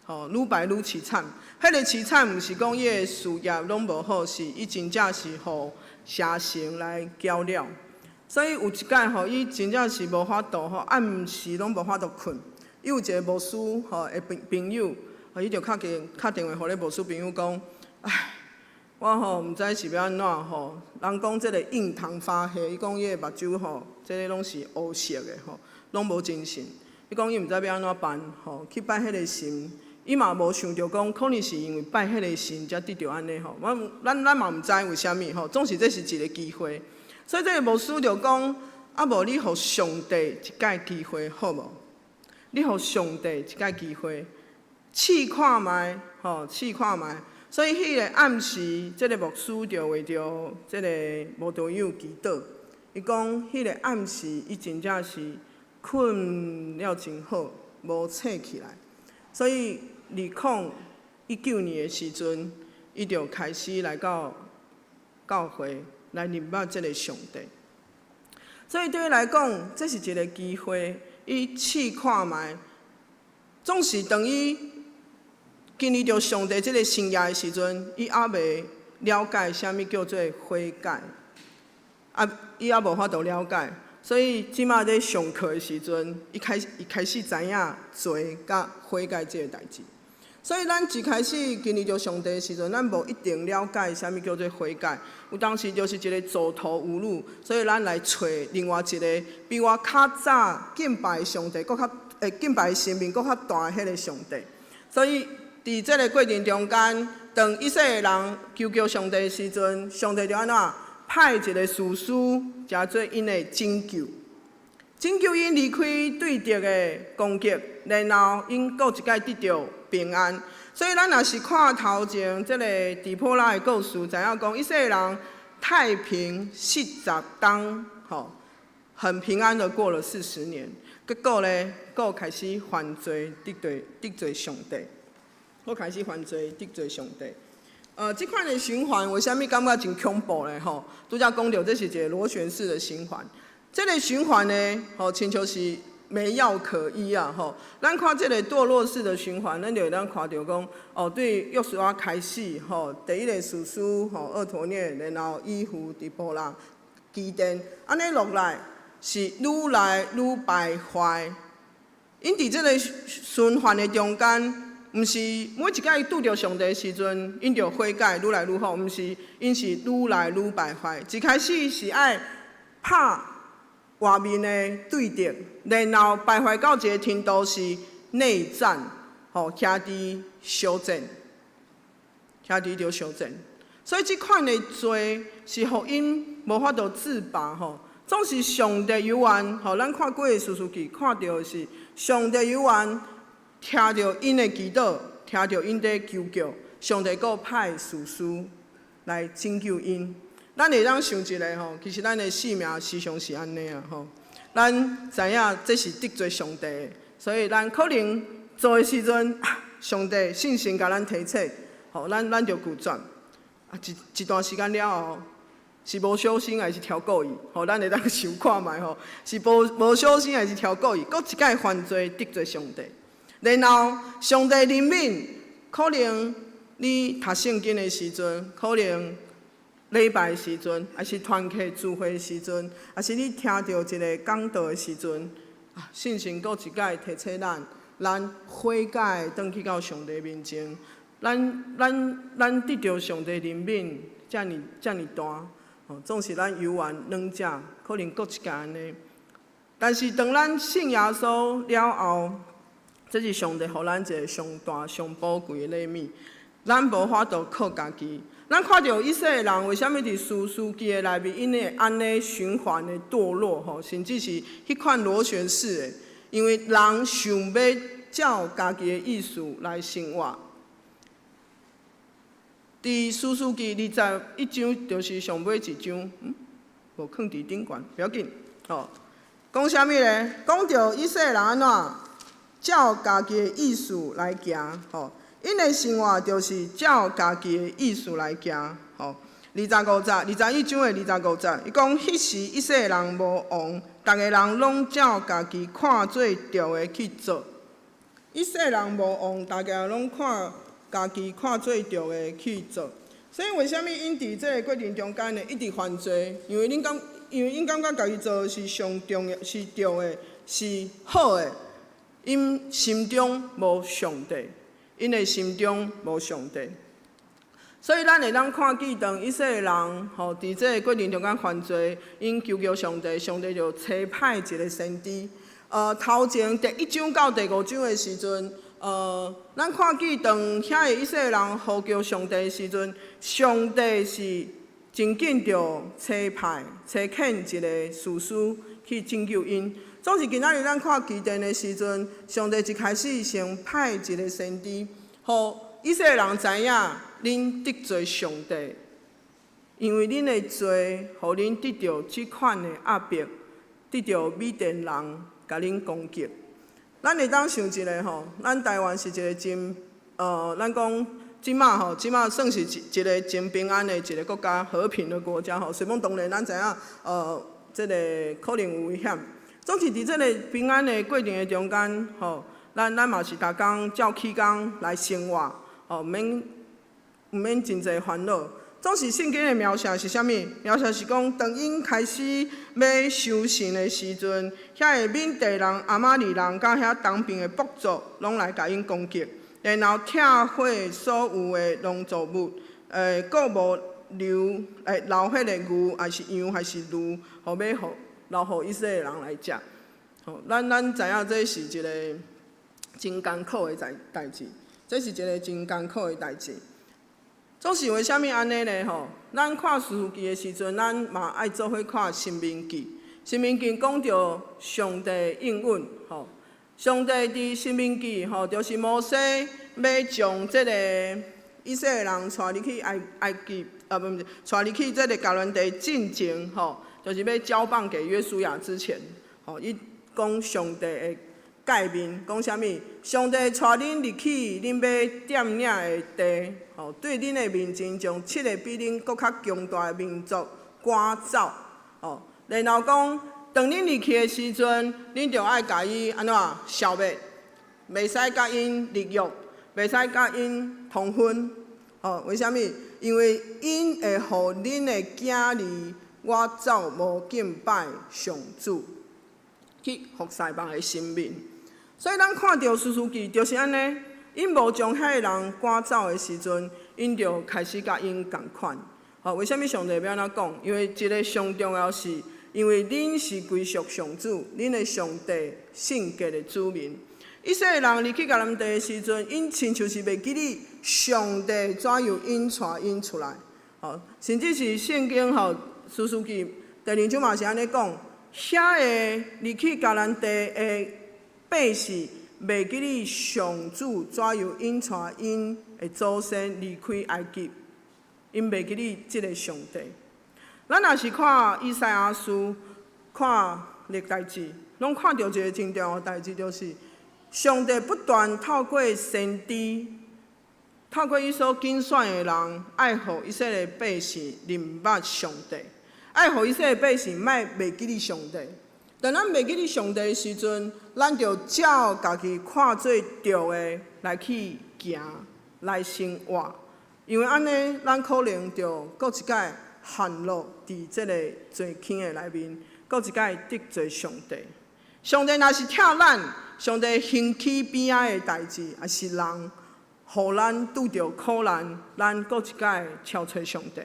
吼，愈拜愈淒慘。彼个淒慘毋是講伊的事業攏無好，是伊真正是予邪神來攪擾。所以有一擺吼，伊真正是無法度吼，暗時攏無法度睏。伊有一个牧師吼的朋友，伊就敲電話予咧牧師朋友講，唉，我吼毋知是欲按怎吼，人講這个印堂發黑，伊講伊的目睭吼，這个攏是烏色的吼，攏無精神。伊講伊毋知欲按怎辦吼，去拜彼个神，伊嘛無想著講，可能是因為拜彼个神才得著按呢吼。我咱咱嘛毋知為啥物吼，總是這是一个機會。所以這个牧師就講：啊，無你予上帝一擺機會好無？你予上帝一擺機會，試看覓吼，試看覓。所以彼个暗時，這个牧師就為著這个慕道友祈禱。伊講，彼个暗時，伊真正是睏了真好，無醒起來。所以2019年的時陣，伊就開始來到教會來認捌這个上帝。所以對伊來講，這是一个機會，伊試看覓。總是當伊經歷著上帝這个神蹟的時陣，伊猶未了解啥物叫做悔改，啊，伊猶無法度了解。所以這馬咧上課的時陣，伊開始知影罪佮悔改這个代誌。所以咱一開始經歷著上帝的時陣，咱無一定了解啥物叫做悔改。有當時就是一个走投無路，所以咱來揣另外一个比我較早敬拜上帝，閣較會敬拜神明閣較大的彼个上帝。所以佇這个過程中間，當以色列人求叫上帝的時陣，上帝就按怎派一个士師，成做𪜶的拯救，拯救𪜶離開對敵的攻擊，然後𪜶閣一擺得著平安。所以咱若是看頭前這个底波拉的故事，知影講以色列人太平四十冬，吼，很平安的過了40年。結果呢，閣開始犯罪得罪得罪上帝，閣開始犯罪得罪上帝。這款的循環為啥物感覺真恐怖呢？吼，拄才講著這是一个螺旋式的循環。這个循環呢，吼，親像是沒藥可醫啊！吼，咱看這个墮落式的循環，咱就會當看著講，哦，對約書亞開始，吼，第一个士師，吼，俄陀聶，然後以笏、底波拉、基甸，按呢落來是愈來愈敗壞。𪜶佇這个循環的中間，毋是每一擺拄著上帝的時陣，𪜶就悔改愈來愈好，毋是，𪜶是愈來愈敗壞。一開始是愛拍外面的對敵，然後敗壞到一个程度是內戰，吼，兄弟相戰，兄弟就相戰。所以這款的罪是予𪜶無法度自拔，吼。總是上帝猶原，吼，咱看過的士師記，看著的是上帝猶原聽著𪜶的祈禱，聽著𪜶佇求救，上帝閣派士師來拯救𪜶。咱會當想一下吼，其實咱的生命時常是按呢啊吼。咱知影這是得罪上帝的，所以咱可能做的時陣，上帝聖神共咱提醒，吼，咱咱就拒絕。啊，一一段時間了後，是無小心還是超故意？吼，咱會當想看覓吼，是無無小心還是超故意？閣一擺犯罪得罪上帝，然後上帝憐憫，可能你讀聖經的時陣，可能禮拜的時陣，還是團契聚會的時陣，還是你聽著一个講道的時陣，啊，聖神閣一擺提醒咱，咱悔改轉去到上帝面前，咱咱咱得著上帝憐憫，遮爾遮爾大，吼，總是咱猶原軟弱，可能閣一擺按呢。但是當咱信耶穌了後，這是上帝予咱一个上大、上寶貴的禮物。咱無法度靠家己。咱看著以色列人為啥物佇士師記的內面，𪜶會按呢循環的墮落吼，甚至是彼款螺旋式的，因為人想欲照家己的意思來生活。佇士師記21章，就是上尾一章，無囥佇頂懸，不要緊，吼。講啥物咧？講著以色列人按怎照家己的意思來行，吼。𪜶的生活就是照家己的意思來行，吼。25節，21章的25節，伊講彼時以色列人無王，逐个人攏照家己看做對的去做。以色列人無王，逐家攏看家己看做對的去做。所以為啥物𪜶佇這个過程中間呢，一直犯罪？因為恁感，因為𪜶感覺家己做的是上重要、是對的、是好的，𪜶心中無上帝，𪜶的心中無上帝。所以咱會當看見，當以色列人吼佇這个過程中間犯罪，𪜶求求上帝，上帝就差派一个先知。頭前第一章到第五章的時陣，咱看見當遐个以色列人呼叫上帝的時陣，上帝是真緊就差派差遣一个士師去拯救𪜶。總是今仔日咱看基甸的時陣，上帝一開始先派一个先知，予以色列人知影恁得罪上帝，因為恁的罪，予恁得著這款的壓迫，得著米甸人共恁攻擊。咱會當想一下吼，咱台灣是一个真，咱講這馬吼，這馬算是一個真平安的一个國家，和平的國家吼。雖講當然咱知影，這个可能有危險。總是佇這个平安的過程的中間，吼，咱嘛是逐工照起工來生活，吼，毋免真濟煩惱。總是聖經的描寫是啥物？描寫是講，當𪜶開始欲收成的時陣，遐个緬底人、亞瑪力人佮遐東邊的部族，攏來共𪜶攻擊，然後拆毀所有的農作物，閣無留，留彼个牛，抑是羊，還是驢，予欲留予以色列人來食。吼，咱知影這是一个真艱苦的代誌，這是一个真艱苦的代誌。總是為啥物按呢咧？吼，咱看士師記的時陣，咱嘛愛做伙看申命記。申命記講著上帝應允，吼，上帝佇申命記，吼，就是摩西欲將這个以色列人帶入去埃及，啊，毋是，帶入去這个迦南地進前，吼，就是欲交棒給約書亞之前，吼，伊講上帝的誡命，講啥物？上帝帶恁入去，恁欲佔領的地，吼，對恁的面前將七个比恁閣較強大的民族趕走，吼，然後講，當恁入去的時陣，恁著愛共伊按怎消滅，袂使共𪜶立約，袂使共𪜶通婚，吼，為啥物？因為𪜶會予恁的囝兒倚走無敬拜上主，去服侍別个神明。所以咱看著士師記就是按呢，𪜶無將遐个人趕走的時陣，𪜶就開始共𪜶仝款。吼，為啥物上帝欲按怎講？因為一个上重要是，因為恁是歸屬上主，恁的上帝聖潔的子民。以色列人入去迦南地的時陣，𪜶親像是袂記得上帝怎樣𪜶帶𪜶出來。吼，甚至是聖經吼，士師記第二章嘛是按呢講，遐个入去迦南地的百姓袂記得上主怎樣𪜶帶𪜶的祖先離開埃及，𪜶袂記得這个上帝。咱若是看以賽亞書、看歷代志，攏看著一个真重要的代誌，就是上帝不斷透過先知、透過伊所揀選的人，愛予以色列百姓認捌上帝，愛予以色列百姓莫袂記得上帝。當咱袂記得上帝的時陣，咱就照家己看做對的來去行、來生活，因為按呢，咱可能就閣一擺陷落佇這个罪坑的內面，閣一擺得罪上帝。上帝若是疼咱，上帝興起邊仔的代誌，抑是人，予咱拄著苦難，咱閣一擺敲揣上帝。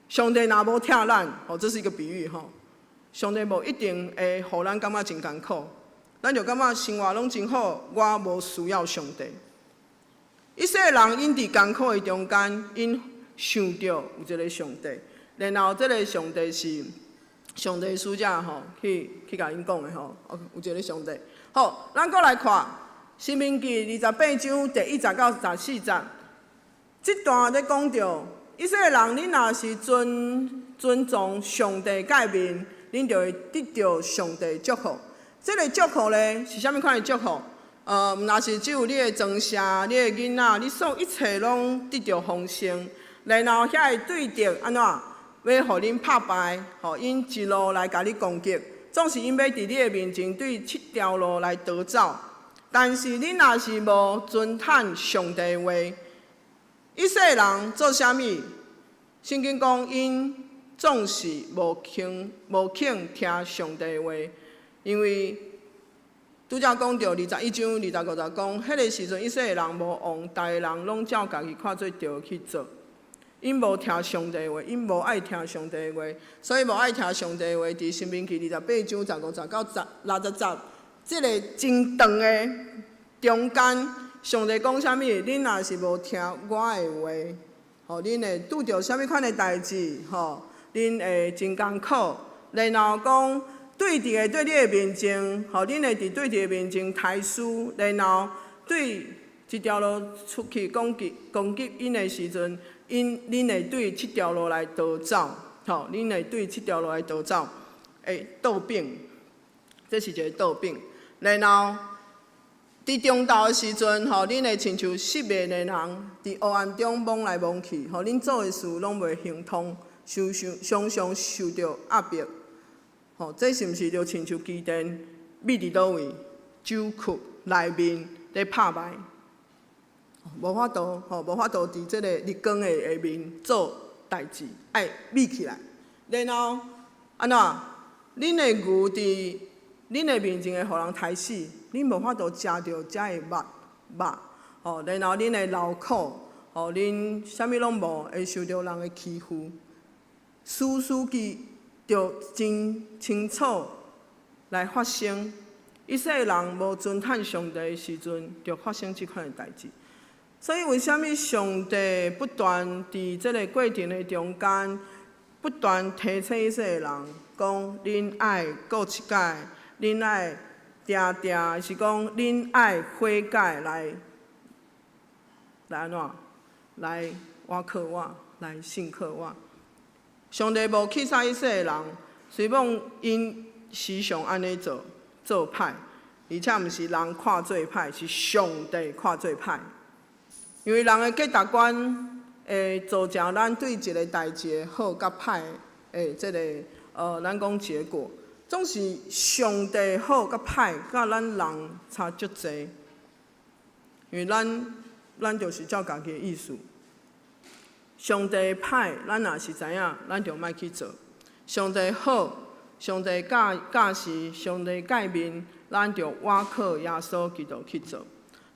上帝若無疼咱，哦，這是一個比喻吼。上帝無一定會予咱感覺真艱苦，咱就感覺生活攏真好，我無需要上帝。以色列人𪜶佇艱苦的中間，𪜶想著有一个上帝，然後這个上帝是上帝使者吼，去共𪜶講的吼，有一个上帝。好，咱閣來看《申命記》28章第1節到14節，這段咧講著以色列人，恁若是遵從上帝誡命，恁就會得著上帝祝福。這个祝福咧是啥物款的祝福？毋若是只有你的莊舍、你的囡仔，你所有一切攏得著豐盛。然後遐个對敵按怎，欲予恁拍敗，予𪜶一路來共你攻擊，總是𪜶欲佇你的面前對七條路來逃走。但是恁若是無遵趁上帝的話，以色列人做啥物？聖經講𪜶總是無肯聽上帝的話，因為拄才講著21章25節講，彼个時陣以色列人無王，逐个人攏照家己看做對去做。𪜶無聽上帝話，𪜶無愛聽上帝話，所以無愛聽上帝話。佇申命記28章15節到60節，這个真長的中間，上帝講啥物？恁若是無聽我的話，吼，恁會拄著啥物款的代誌？吼，恁會真艱苦。然後講對佇個對你的面前，吼，恁會佇對佇的面前刣屍，然後對這條路出去攻擊攻擊𪜶的時陣，𪜶恁會對這條路來逃走，吼，恁會對這條路來逃走，會倒反，這是一個倒反。然後佇中晝的時陣，吼，恁會親像失眠的人，佇黑暗中摸來摸去，吼，恁做的事攏袂亨通，常常常常受著壓迫。吼，這是毋是就親像基甸覕佇佗位？酒庫內面咧拍賣，無法度，吼，無法度佇這个日光的下面做代誌，愛覕起來。然後按怎？恁的牛佇恁的面前會予人刣死，恁無法度食著遮的肉肉，吼，然後恁的勞苦，吼，恁啥物攏無，會受著人的欺負。士師記就真清楚來發生，以色列人無尊嘆上帝的時陣，就發生這款的代誌。所以，為啥物上帝不斷佇這个過程的中間，不斷提醒以色列人，講恁愛過一改，恁愛定定，是講恁愛悔改來來按怎？來倚靠我，來信靠我。上帝無去殺以色列人，雖罔𪜶時常按呢做做歹，而且毋是人看做歹，是上帝看做歹。因為人的價值觀會造成咱對一个代誌的好佮歹的這个咱講結果，總是上帝好佮歹，佮咱人差足濟。因為咱咱就是照家己的意思。上帝歹，咱若是知影，咱就莫去做。上帝好，上帝教教示，上帝誡命，咱就倚靠耶穌基督去做。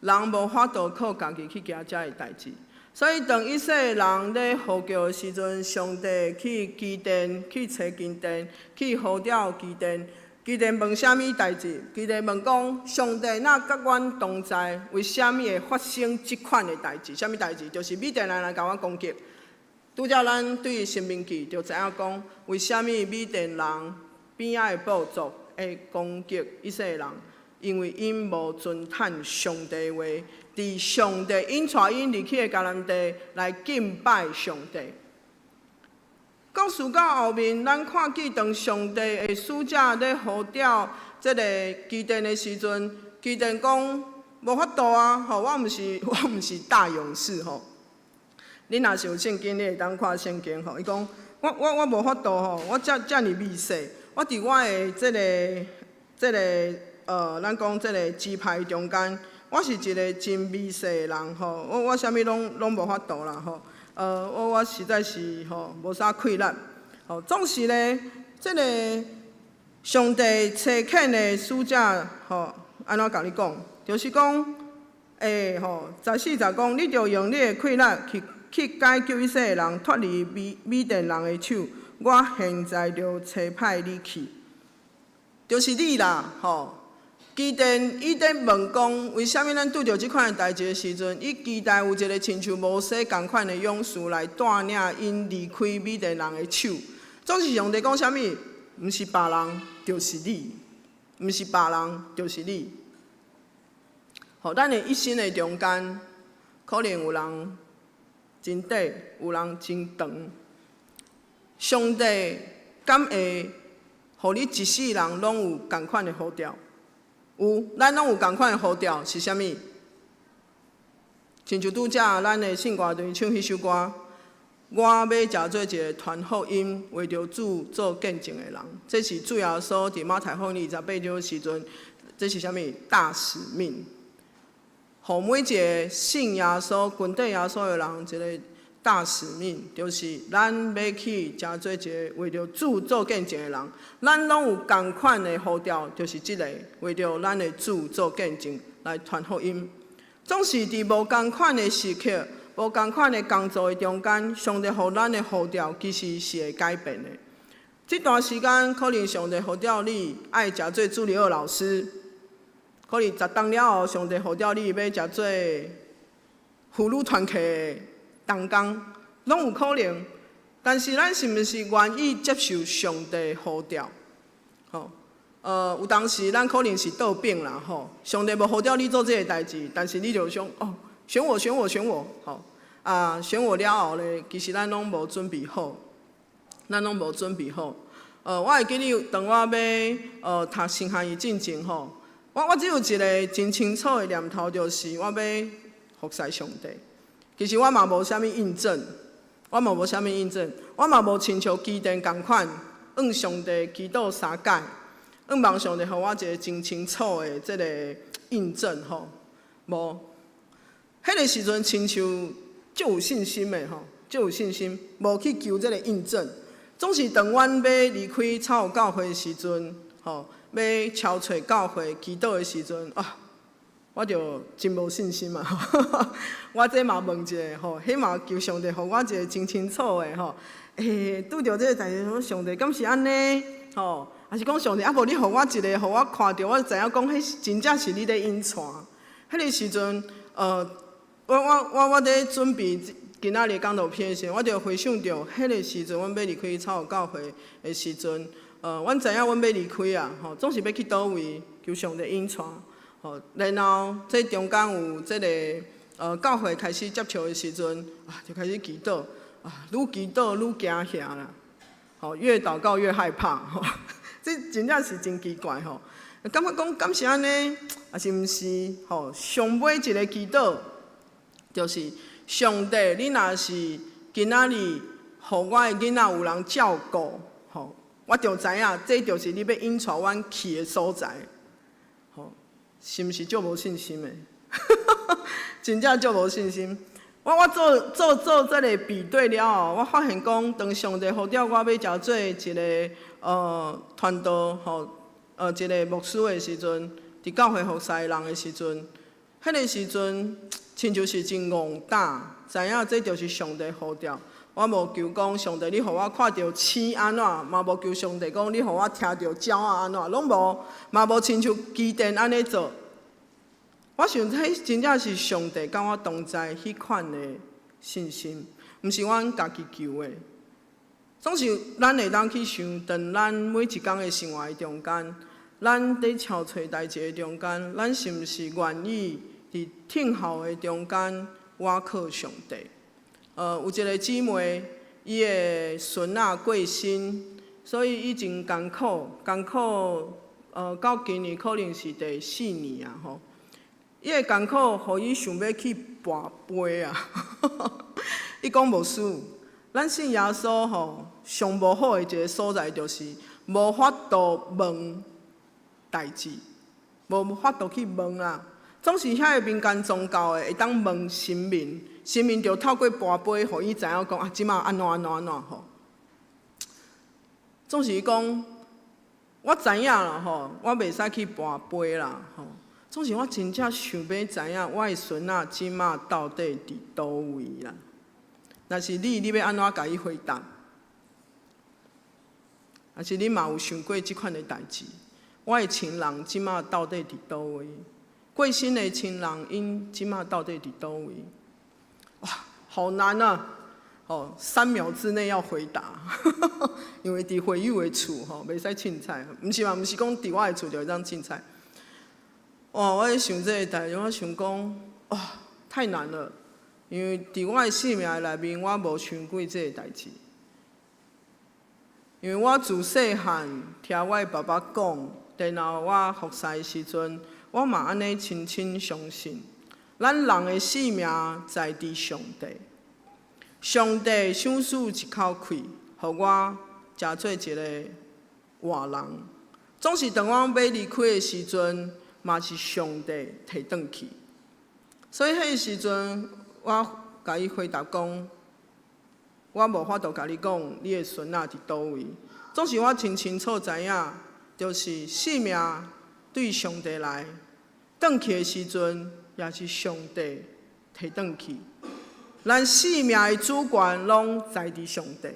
人無法度靠家己去行遮个代誌，所以當以色列人咧呼叫的時陣，上帝去基甸去揣基甸，去呼召基甸。基甸問啥物代誌？基甸問講：上帝若佮阮同在，為啥物會發生這款的代誌？啥物代誌？就是米甸人來共阮攻擊。拄才咱對申命記就知影講，為啥物米甸人邊仔的部族會攻擊以色列人？因為𪜶無遵趁上帝話，佇上帝𪜶帶𪜶入去的迦南地來敬拜上帝。故事到後面，咱看見當上帝的使者咧呼召這个基甸的時陣，基甸講無法度啊！吼，我毋是大勇士吼。你若是有聖經，你會當看聖經吼。伊講我無法度吼，我遮遮爾微細，我佇我的這个這个咱講這个支派中間，我是一个真微細的人吼，我啥物攏攏無法度啦吼。我實在是吼無啥氣力。吼，總是咧，這个上帝差遣的使者吼，按怎共你講？就是講，欸吼，14節講，你著用你的氣力去去解救以色列人脫離米米甸人的手。我現在就差派你去，就是你啦，吼。基甸伊咧問講，為啥物咱拄著這款的代誌的時陣，伊期待有一个親像摩西仝款的勇士來帶領𪜶離開米甸人的手。總是上帝講啥物？毋是別人，就是你；毋是別人，就是你。吼，咱的一生的中間，可能有人真短，有人真長。上帝敢會予你一世人攏有仝款的呼召？有，咱攏有仝款的呼召，是啥物？親像拄才咱的聖歌隊唱彼首歌，我欲成做一个傳福音、為著主做見證的人。這是主耶穌佇馬太福音28章時陣，這是啥物？大使命，予每一个信耶穌、跟綴耶穌的人一个大使命，就是咱欲去成做一个為著主做見證的人。咱攏有仝款的呼召，就是這个為著咱的主做見證來傳福音。總是佇無仝款的時刻、無仝款的工作的中間，上帝予咱的呼召其實是會改變的。這段時間可能上帝呼召你愛成做主日學老師，可能10冬了後，上帝呼召你欲成做婦女團契的同工，攏有可能。但是咱是毋是願意接受上帝呼召？吼，有當時咱可能是倒反啦，吼，上帝無呼召你做這个代誌，但是你就想哦，選我，選我，選我，吼，啊，選我了後咧，其實咱攏無準備好，咱攏無準備好。我會記得當我欲讀神學院進前吼，我只有一个真清楚的念頭，就是我欲服侍上帝。其實我嘛無啥物印證，我嘛無啥物印證，我嘛無親像基甸仝款，向上帝祈禱三擺，向望上帝予我一个真清楚的這个印證吼。無，彼个時陣親像足有信心的吼，足有信心，無去求這个印證。總是當阮欲離開草湖教會的時陣，吼，欲敲揣教會祈禱的時陣，啊，我就真無信心啊！我這嘛問一下吼，彼嘛求上帝予我一个真清楚的吼，欸，拄著這个代誌，上帝敢是按呢？吼，抑是講上帝啊，無你予我一个，予我看著，我就知影講，彼真正是你咧引帶。彼个時陣，我咧準備今仔日講道片的時陣，我就回想著彼个時陣，阮欲離開草湖教會的時陣，阮知影阮欲離開啊，吼，總是欲去佗位，求上帝引帶，吼，然後這中間有這个教會開始接觸的時陣，啊，就開始祈禱，啊，愈祈禱愈驚嚇啦，吼，越禱告越害怕，吼，這真正是真奇怪吼，感覺講敢是按呢，抑是毋是？吼，上尾一个祈禱就是，上帝，你若是今仔日予我的囡仔有人照顧，吼，我就知影這就是你欲引帶阮去的所在，吼，是毋是足無信心的？真正足無信心。我做做做這个比對了後，我發現講，當上帝呼召我欲成做一个傳道吼，一个牧師的時陣，佇教會服侍人的時陣，彼个時陣，親像是真戇膽，知影這就是上帝呼召。我無求講上帝，你予我看著星按怎，嘛無求上帝講你予我聽著鳥仔按怎，攏無，嘛無親像基甸按呢做。我想彼真正是上帝佮我同在彼款的信心，毋是阮家己求的。總是咱會當去想，當咱每一工的生活的中間，咱佇敲揣代誌的中間，咱是毋是願意佇聽候的中間倚靠上帝？有一个姊妹，伊的孫仔過身，所以伊真艱苦，艱苦。到今年可能是第四年啊吼。伊的艱苦，予伊想欲去跋杯啊！伊講牧師，咱信耶穌吼，上無好的一个所在就是無法度問代誌，無法度去問啦。總是遐个民間宗教的會當問神明，神明就透過跋杯，予伊知影講啊，這馬按怎按怎按怎吼。總是伊講，我知影啦吼，我袂使去跋杯啦吼。總是我真正想欲知影，我的孫仔這馬到底佇佗位啦？若是你，你欲按怎共伊回答？抑是你嘛有想過這款的代誌？我的親人這馬到底佇佗位？過身的親人，𪜶這馬到底佇佗位？哇，好難啊！哦，3秒之內要回答，因為佇會友的厝吼，袂使凊彩，毋是嘛？毋是講佇我的厝就會當凊彩。哇！我咧想這个代誌，我想講，哇，太難了，因為佇我的生命內面，我無想過這个代誌。因為我自細漢聽我的爸爸講，然後我服侍的時陣，我嘛按呢深深相信，咱人的性命在佇上帝，上帝賞賜一口氣，予我成做一个活人。總是當我欲離開的時陣，嘛是上帝提轉去。所以彼个時陣，我共伊回答講，我無法度共你講，你的孫仔佇佗位。總是我真清楚知影，就是性命對上帝來，轉去的時陣，也是上帝提轉去。咱性命的主權攏在佇上帝，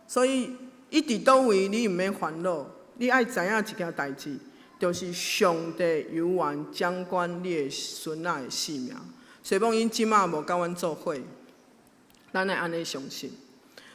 所以伊佇佗位，你毋免煩惱。你愛知影一件代誌，就是上帝猶原掌管你的孫仔的性命。雖罔𪜶這馬無佮阮做伙，咱愛按呢相信。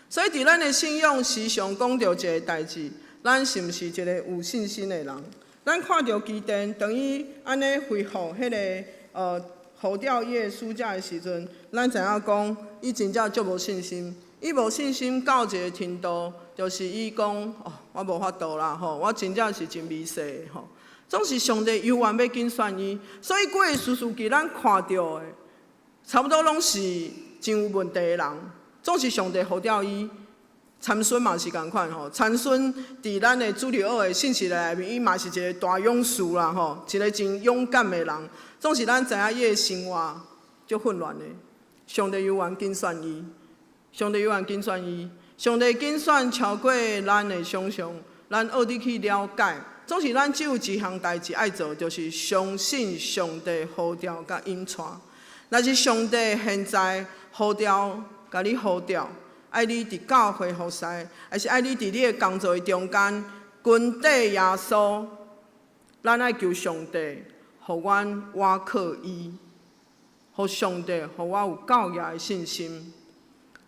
所以佇咱的信仰時常講著一个代誌，咱是毋是一个有信心的人？咱看著基甸，當伊按呢恢復彼个呼召伊的使者的時陣，咱知影講，伊真正足無信心。伊無信心到一个程度，就是伊講哦，我無法度啦吼，我真正是真微細的吼。總是上帝猶原欲揀選伊，所以幾个士師記咱看著的，差不多攏是真有問題的人。總是上帝呼召伊，參孫嘛是仝款吼。參孫佇咱的主日學的信息內面，伊嘛是一个大勇士啦吼，一个真勇敢的人。總是咱知影伊的生活足混亂的，上帝猶原揀選伊，上帝猶原揀選伊，上帝揀選超過咱的想象，咱學得去了解。總是咱只有一項代誌愛做，就是相信上帝呼召佮引帶。若是上帝現在呼召，共你呼召，愛你佇教會服侍，抑是愛你佇你的工作的中間跟綴耶穌，咱愛求上帝，予阮倚靠伊，予上帝予我有夠額的信心。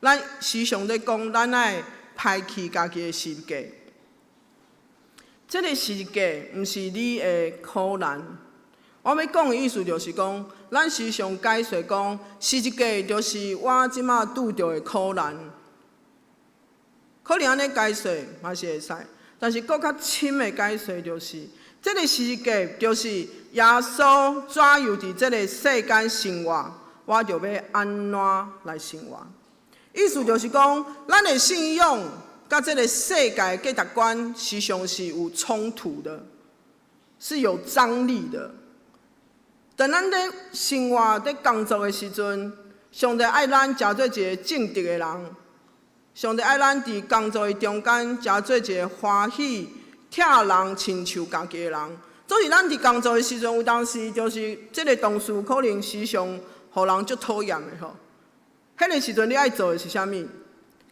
咱時常咧講，咱愛拋棄家己的十字架。這个十字架毋是你的苦難。我欲講的意思就是講，咱時常解釋講，十字架就是我這馬拄著的苦難。可能按呢解釋嘛是會使，但是閣較深的解釋就是，這个十字架就是耶穌怎樣佇這个世間生活，我就欲按怎來生活。意思就是講，咱的信仰佮這个世界價值觀時常是有衝突的，是有張力的。當咱佇生活、佇工作的時陣，上帝愛咱成做一个正直的人。上帝愛咱佇工作的中間，成做一个歡喜、疼人、親像家己的人。總是咱佇工作的時陣，有當時就是這个同事可能時常予人足討厭的吼。彼个時陣你愛做的是啥物？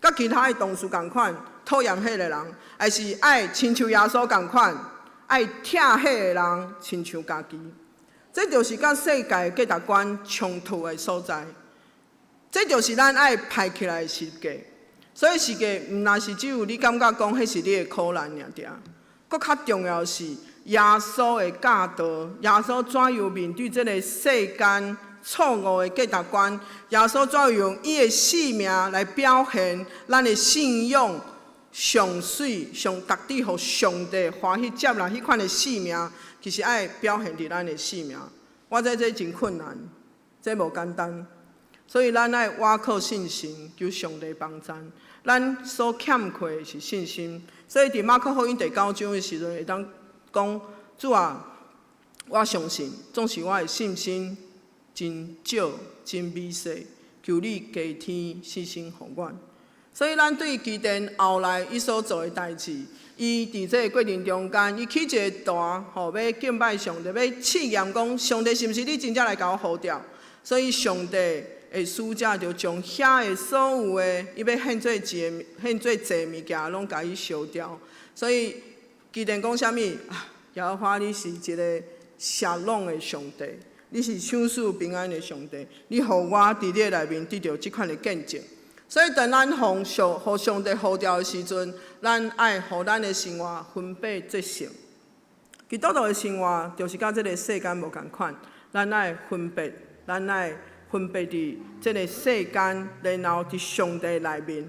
佮其他的同事仝款討厭彼个人，抑是愛親像耶穌仝款，愛疼彼个人親像家己？這就是佮世界價值觀衝突的所在。這就是咱愛拋起來的十字架。所以十字架毋但是只有你感覺講彼是你的苦難爾爾，閣較重要是耶穌的教導，耶穌怎樣面對這个世間錯誤的價值觀，耶穌怎樣用伊的性命來表現咱的信仰上媠、上值得予上帝歡喜接納彼款的性命，其實愛表現佇咱的性命。我知這真困難，這無簡單，所以咱愛倚靠信心，求上帝幫贊。咱所欠缺的是信心，所以佇馬可福音第九章的時陣，會當講主啊，我相信，總是我的信心真少、真微細，求你加添信心予阮。所以咱對基甸後來伊所做的代誌，伊佇這个過程中間，伊起一个壇，吼，欲敬拜上帝，欲試驗講上帝是毋是你真正來共我呼召？所以上帝的使者就將遐的所有的伊欲獻做祭的獻做祭物件，攏共伊燒掉。所以基甸講啥物？啊，耶和華你是一个沙龍的上帝，你是賞賜平安的上帝，你予我佇你的內面得著這款的見證。所以，當咱予上予上帝呼召的時陣，咱愛予咱的生活分別做聖。基督徒的生活就是佮這个世間無仝款，咱愛分別，咱愛分別佇這个世間，然後佇上帝內面。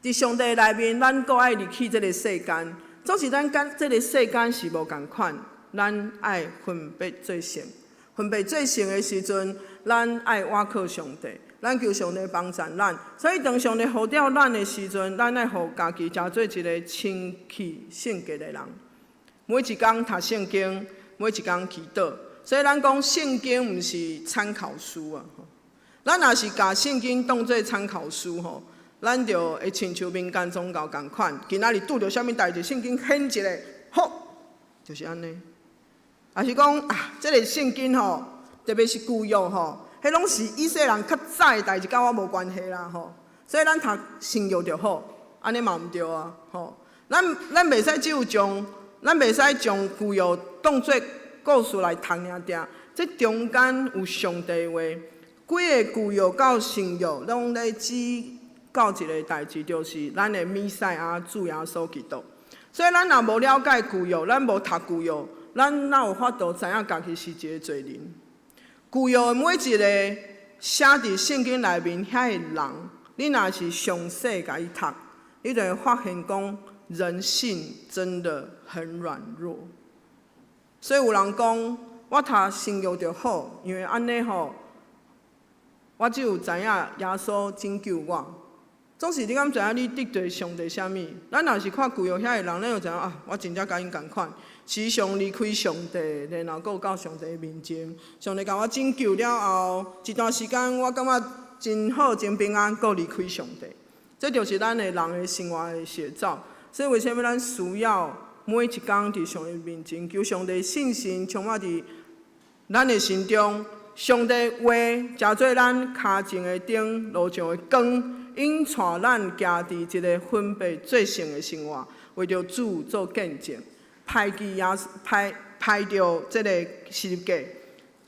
佇上帝內面，咱閣愛離去這个世間。總是咱佮這个世間是無仝款，咱愛分別做聖。分別做聖的時陣，咱愛倚靠上帝。咱求上帝幫贊咱，所以當上帝呼召咱的時陣，咱愛予家己成做一个清氣聖潔的人。每一工讀聖經，每一工祈禱。所以咱講聖經毋是參考書啊！咱若是共聖經當做參考書吼，咱就會親像民間宗教仝款。今仔日拄著啥物代誌，聖經掀一下，好，就是按呢。抑是講啊，這个聖經吼，特別是舊約吼。彼攏是以色列人較早的代誌，佮我無關係啦吼。所以咱讀新約就好，按呢嘛毋對啊吼。咱袂使只有將咱袂使將舊約當做故事來讀爾爾，這中間有上帝話，規个舊約到新約攏咧指到一个代誌，就是咱的彌賽亞主耶穌基督。所以咱若無了解舊約，咱無讀舊約，咱哪有法度知影家己是一个罪人？舊約的每一个寫佇聖經內面遐个人，你若是詳細共伊讀，你就會發現講人性真的很軟弱。所以有人講，我讀新約就好，因為按呢吼，我只有知影耶穌拯救我。總是你敢知影你得罪上帝啥物？咱若是看舊約遐个人，咱就知影啊，我真正共𪜶仝款，時常離開上帝，然後閣到上帝面前，上帝共我拯救了後，一段時間我感覺真好、真平安，閣離開上帝。這就是咱的人的生活的寫照。所以為啥物咱需要每一工佇上帝面前求上帝聖神充滿佇咱的心中，上帝話成做咱跤前的燈，路上的光。引帶咱行佇一个分別做聖的生活，為著主做見證，歹記耶歹歹著這个十字架，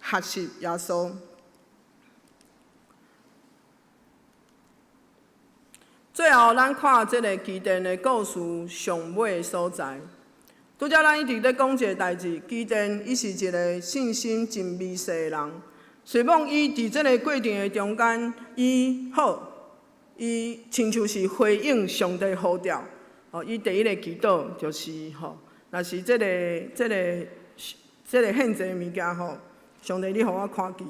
學習耶穌。最後，咱看這个基甸的故事上尾的所在。拄才咱一直咧講一个代誌，基甸伊是一个信心真微細的人。雖罔伊佇這个過程的中間，伊好。伊親像是回應上帝呼召，哦，伊第一个祈禱就是吼，若是這个、這个、這个獻祭物件吼，上帝你予我看見，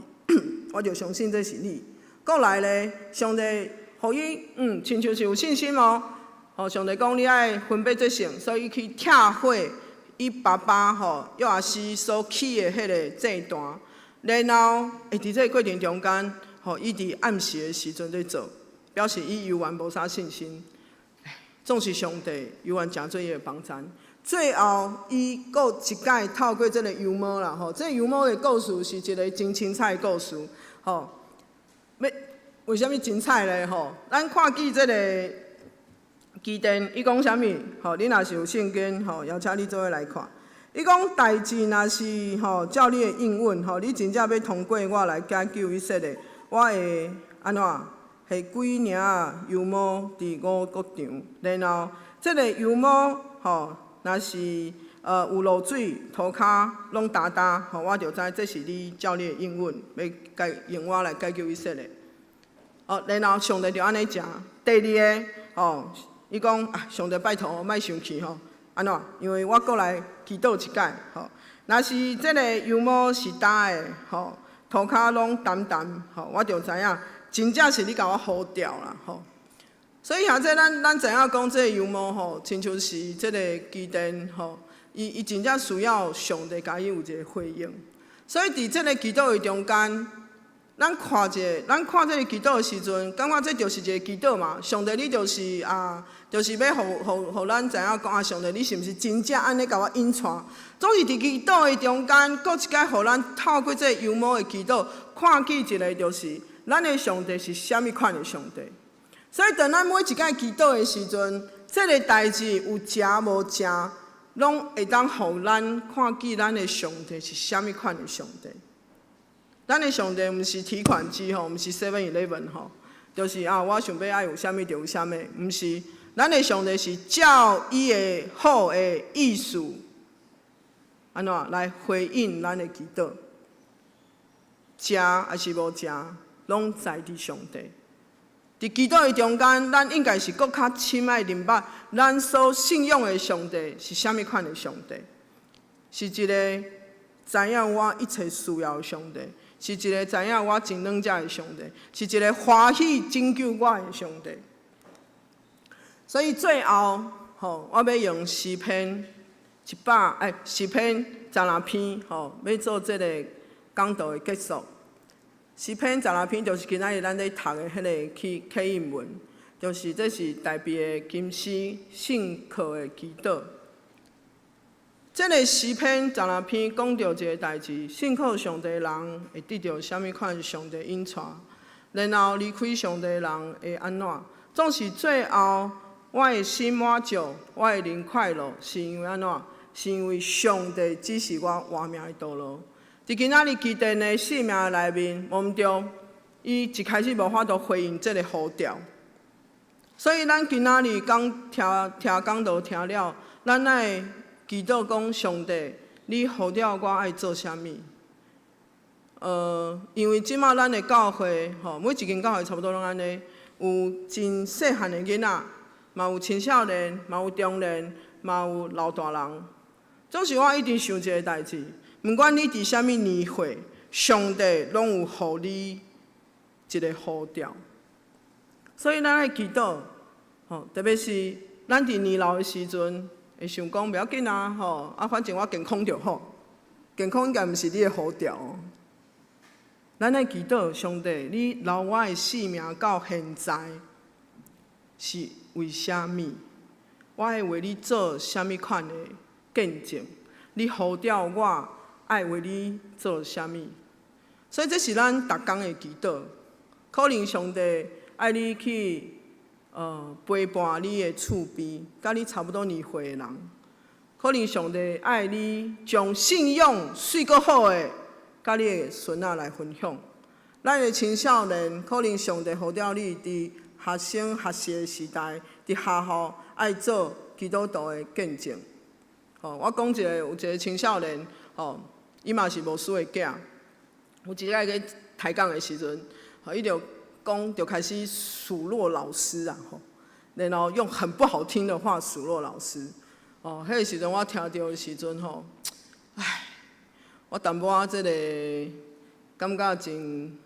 我就相信這是你。過來咧，上帝予伊親像是有信心哦，吼，上帝講你愛分別做聖，所以伊去拆毀伊爸爸吼約阿施所起的彼个祭壇，然後會佇這个過程中間，吼，伊佇暗時的時陣咧做。表示伊猶原無啥信心，總是上帝猶原成做伊的幫贊。最後，伊閣一擺透過這个羊毛啦，吼，這个羊毛的故事是一个真精彩的故事，吼。欲為啥物精彩咧？吼，咱看見這个基甸，伊講啥物？吼，你若是有聖經，吼，邀請你做伙來看。伊講代誌若是吼照你的應允，吼，你真正欲通過我來解救以色列，我會按怎？彼幾領羊毛佇五穀場，然後這个羊毛吼，若是有露水，塗跤攏焦焦，吼，我就知這是你照你的應允，欲解用我來解救以色列。哦，然後上帝就按呢講。第二个，吼，伊講啊，上帝拜託，莫生氣吼，按怎？因為我閣來祈禱一擺，吼，若是這个羊毛是焦的，吼，塗跤攏澹澹，吼，我就知影。真正是你共我呼召啦，吼！所以遐這咱知影講，這个羊毛吼，親像是這个基甸吼，伊伊真正需要上帝共伊有一个回應。所以佇這个祈禱的中間，咱看者，咱看這个祈禱的時陣，感覺這就是一个祈禱嘛。上帝，你就是啊，就是欲予予予咱知影講啊，上帝，你是毋是真正按呢共我引帶？總是佇祈禱的中間，閣一擺予咱透過這个羊毛的祈禱，看見一个就是。咱的上帝是啥物款的上帝？所以當咱每一擺祈禱的時陣，這个代誌有成無成，攏會當予咱看見咱的上帝是啥物款的上帝。咱的上帝毋是提款機吼，毋是 Seven Eleven 吼，就是啊，我想欲愛有啥物就有啥物，毋是。咱的上帝是照伊的好的意思，按怎來回應咱的祈禱，成抑是無成？攏在佇上帝。佇祈禱的中間，咱應該是閣較深愛明白，咱所信仰的上帝是啥物款的上帝，是一个知影我一切需要的上帝，是一个知影我真軟弱的上帝，是一个歡喜拯救我的上帝。所以最後，吼，我欲用詩篇一百，欸，詩篇十六篇，吼，欲做這个講道的結束。詩篇十六篇就是今仔日咱咧讀的彼个契契印文，就是這是大衛的金詩信靠的祈禱。這个詩篇十六篇講著一个代誌，信靠上帝的人會得著啥物款上帝引帶，然後離開上帝的人會按怎？總是最後，我的心滿足，我的靈快樂，是因為按怎？是因為上帝指示我活命的道路。佇今仔日基甸的生命內面，無毋對，伊一開始無法度回應這个呼召。所以咱今仔日講聽聽講道聽了，咱愛祈禱講上帝，你呼召我愛做啥物？因為這馬咱的教會，吼，每一間教會差不多攏按呢，有真細漢的囡仔，嘛有青少年，嘛有中年，嘛有老大人。總是我一直想一个代誌，毋管你佇啥物年歲，上帝攏有予你一个呼召。所以咱愛祈禱，吼，特別是咱佇年老的時陣，會想講袂要緊啊，吼，啊，反正我健康就好，健康應該毋是你的呼召。咱愛祈禱，上帝，你留我的性命到現在是為啥物？我愛為你做啥物款的見證？你呼召我愛為你做啥物？所以這是咱逐工的祈禱。可能上帝愛你去陪伴你的厝邊，佮你差不多年歲的人。可能上帝愛你將信仰媠閣好的，佮你的孫仔來分享。咱的青少年，可能上帝呼召你佇學生學習的時代，佇學校愛做基督徒的見證。吼，我講一个，有一个青少年，吼，伊嘛是牧師的囝。有一擺去抬槓的時陣，吼，伊就講，就開始數落老師啊，吼，然後用很不好聽的話數落老師。哦，彼个時陣我聽著的時陣，吼，唉，我淡薄仔這个感覺真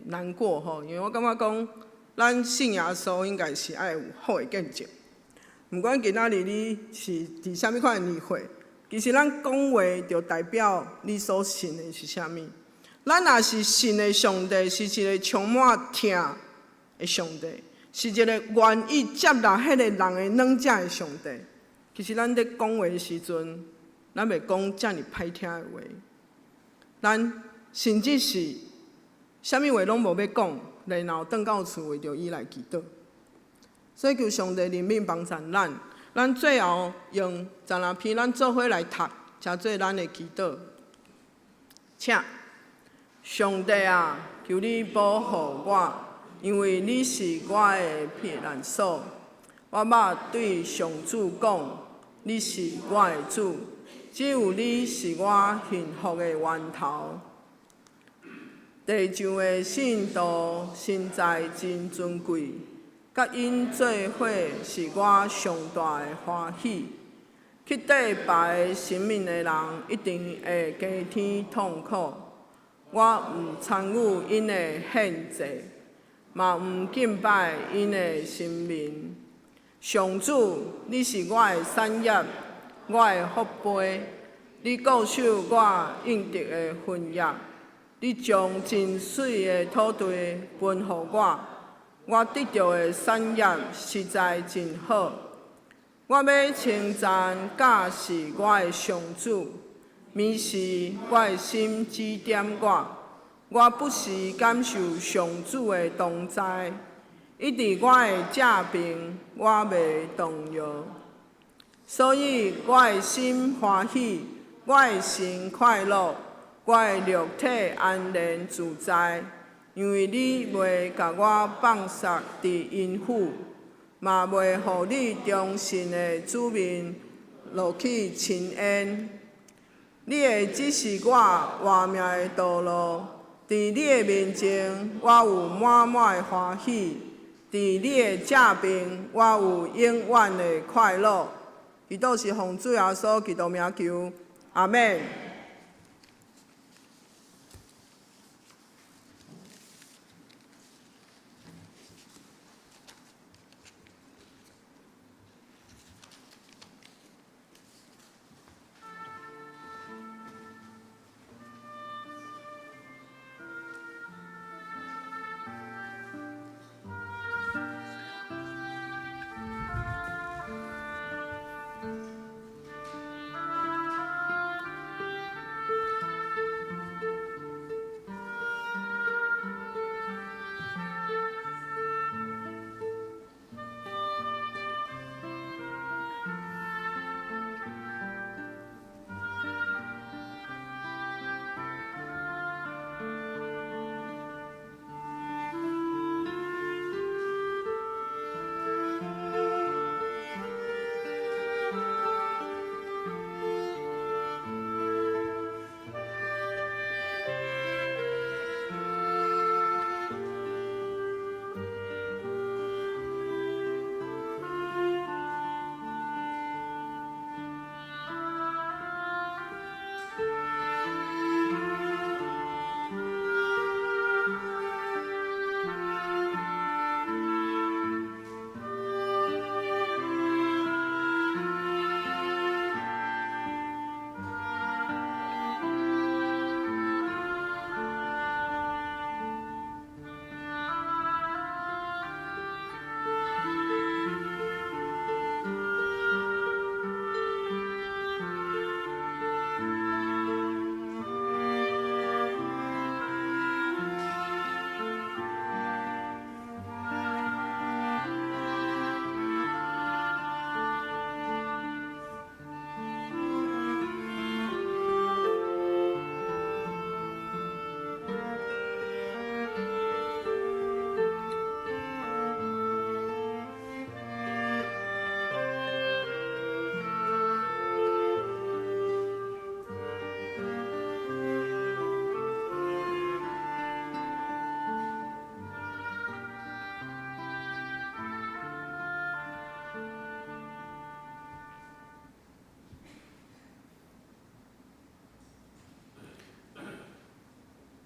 難過吼，因為我感覺講，咱信耶穌應該是愛有好的見證。毋管今仔日你是佇啥物款的年歲，其實咱講話就代表你所信的是啥物。咱若是信的上帝是一个充滿疼的上帝，是一个願意接納彼個人的軟弱的上帝。其實咱佇講話的時陣，咱袂講遮爾歹聽的話，咱甚至是啥物話攏無欲講，然後轉到厝為著伊來祈禱。所以求上帝憐憫幫助咱，咱最後用十六篇，咱做伙來讀，成做咱的祈禱。請上帝啊，求你保護我，因為你是我的避難所。我捌對上主講，你是我的主，只有你是我幸福的源頭。地上的信徒實在真尊貴，佮𪜶做伙是我上大的歡喜。去綴別个神明的人，一定會加添痛苦。我毋參與𪜶的獻祭，嘛毋敬拜𪜶的神明。上主，你是我的產業，我的福杯，你固守我應得的份額，你將真媠的土地分予我，我得著的產業實在真好。我欲稱讚教示我的上主，暝時我的心指點我，我不時感受上主的同在。伊佇我的正爿，我袂動搖。所以我的心歡喜，我的神快樂，我的肉體安然自在，因為你袂共我放捒佇陰府，嘛袂予你忠信的子民落去深淵。你會指示我活命的道路，佇你的面前，我有滿滿的歡喜；佇你的正爿，我有永遠的快樂。祈禱是奉主耶穌基督名求，阿們。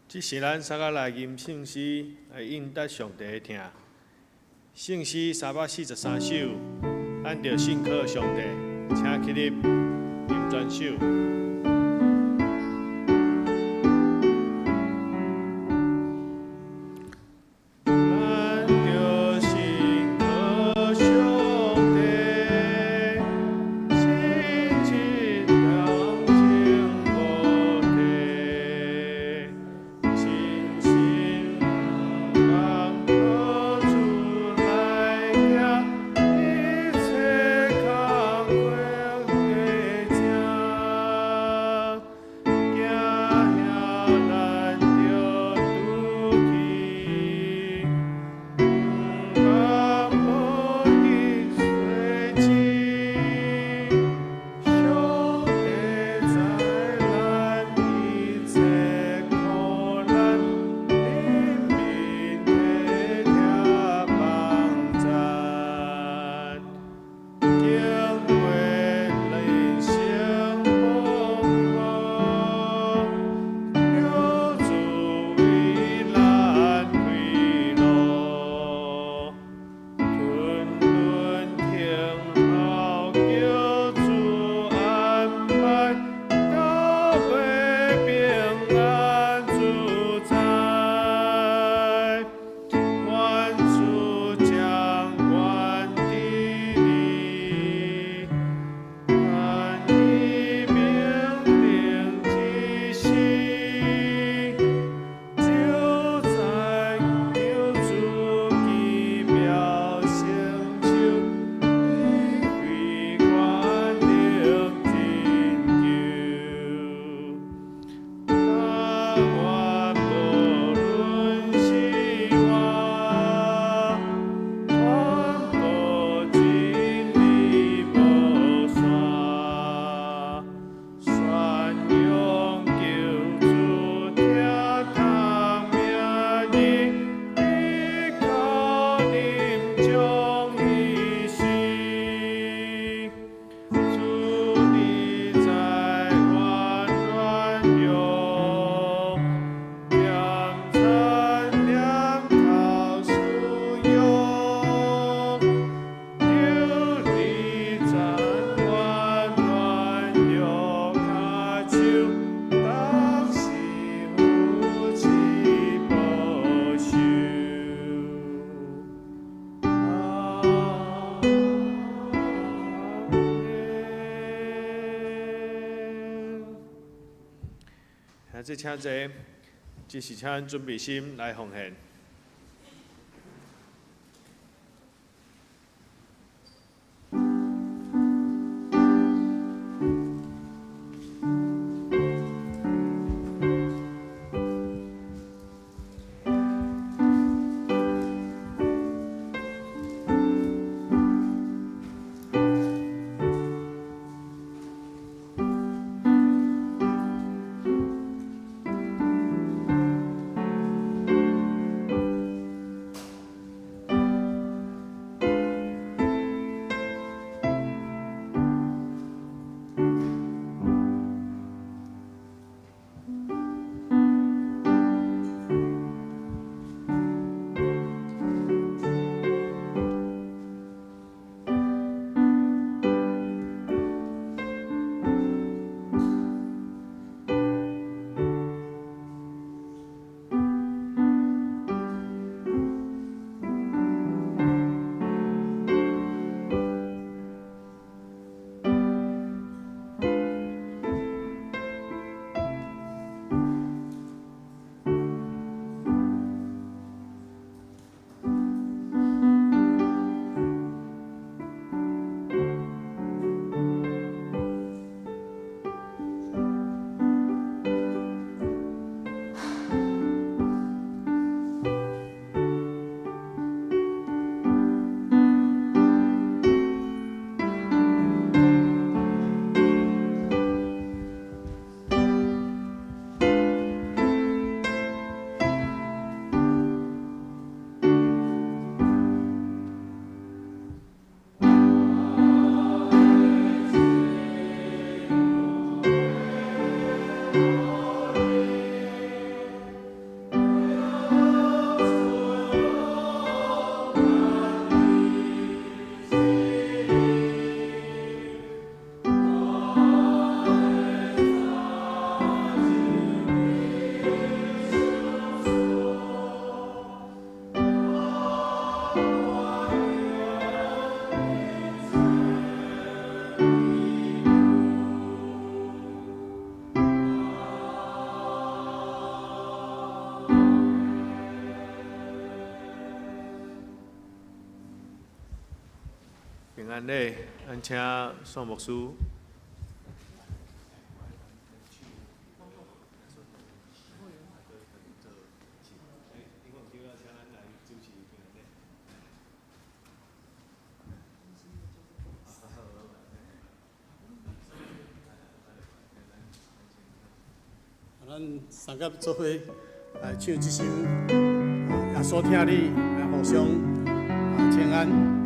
這時咱煞較來吟聖詩來應答上帝的疼。聖詩343首，咱著信靠上帝，請起立，吟全首。咱著信靠上帝，真實當前無退，真心望靠主來行，一切工課的正，行遐咱著拄去。毋敢無得洗淨，上帝知咱一切苦難，憐憫體貼幫贊，經過人生風雨，求主為咱開路，吞吞聽候叫主安排，到尾平安自在。願主掌管治理，願伊命定之時，就在救主奇妙成就，以為權能拯救。但願無論死活，傳播真理無散，宣揚救主疼痛名義，直到臨終彼時。主你知我軟弱，檢查念頭私欲，求你斬我軟弱跤手，當時扶持保守。阿們。兄弟請坐，這時請咱準備心來奉獻。安禮，咱請宋牧師。咱三甲做伙來唱這首《耶穌疼你》，來互相請安。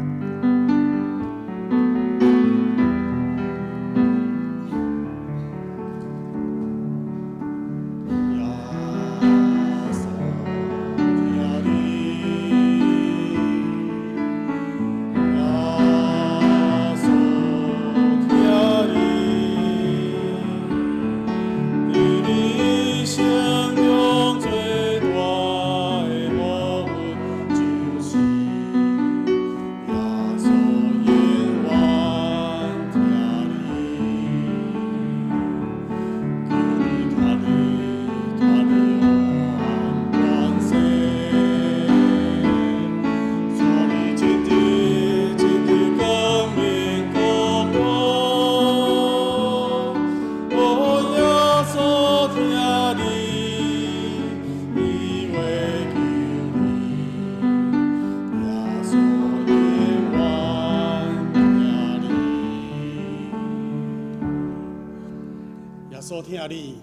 耶穌疼你。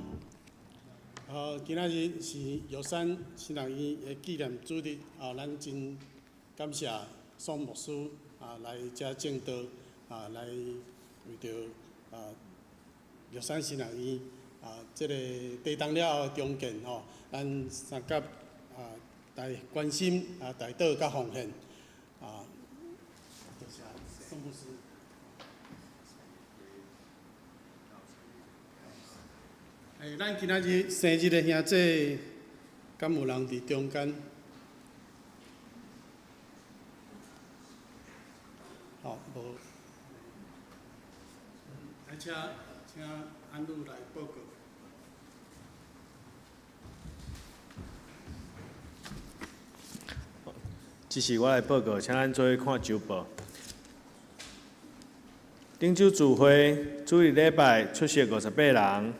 今仔日是玉山神學院的紀念主日，咱真感謝宋牧師來遮證道，來為著玉山神學院這个地動了後的重建吼，咱相佮來關心代禱佮奉獻。多謝宋牧師。咱今仔日生日的兄弟，敢有人佇中間？好，無。來，請請安女來報告。這是我來報告，請咱做伙看週報。頂週聚會，主日禮拜出席58人，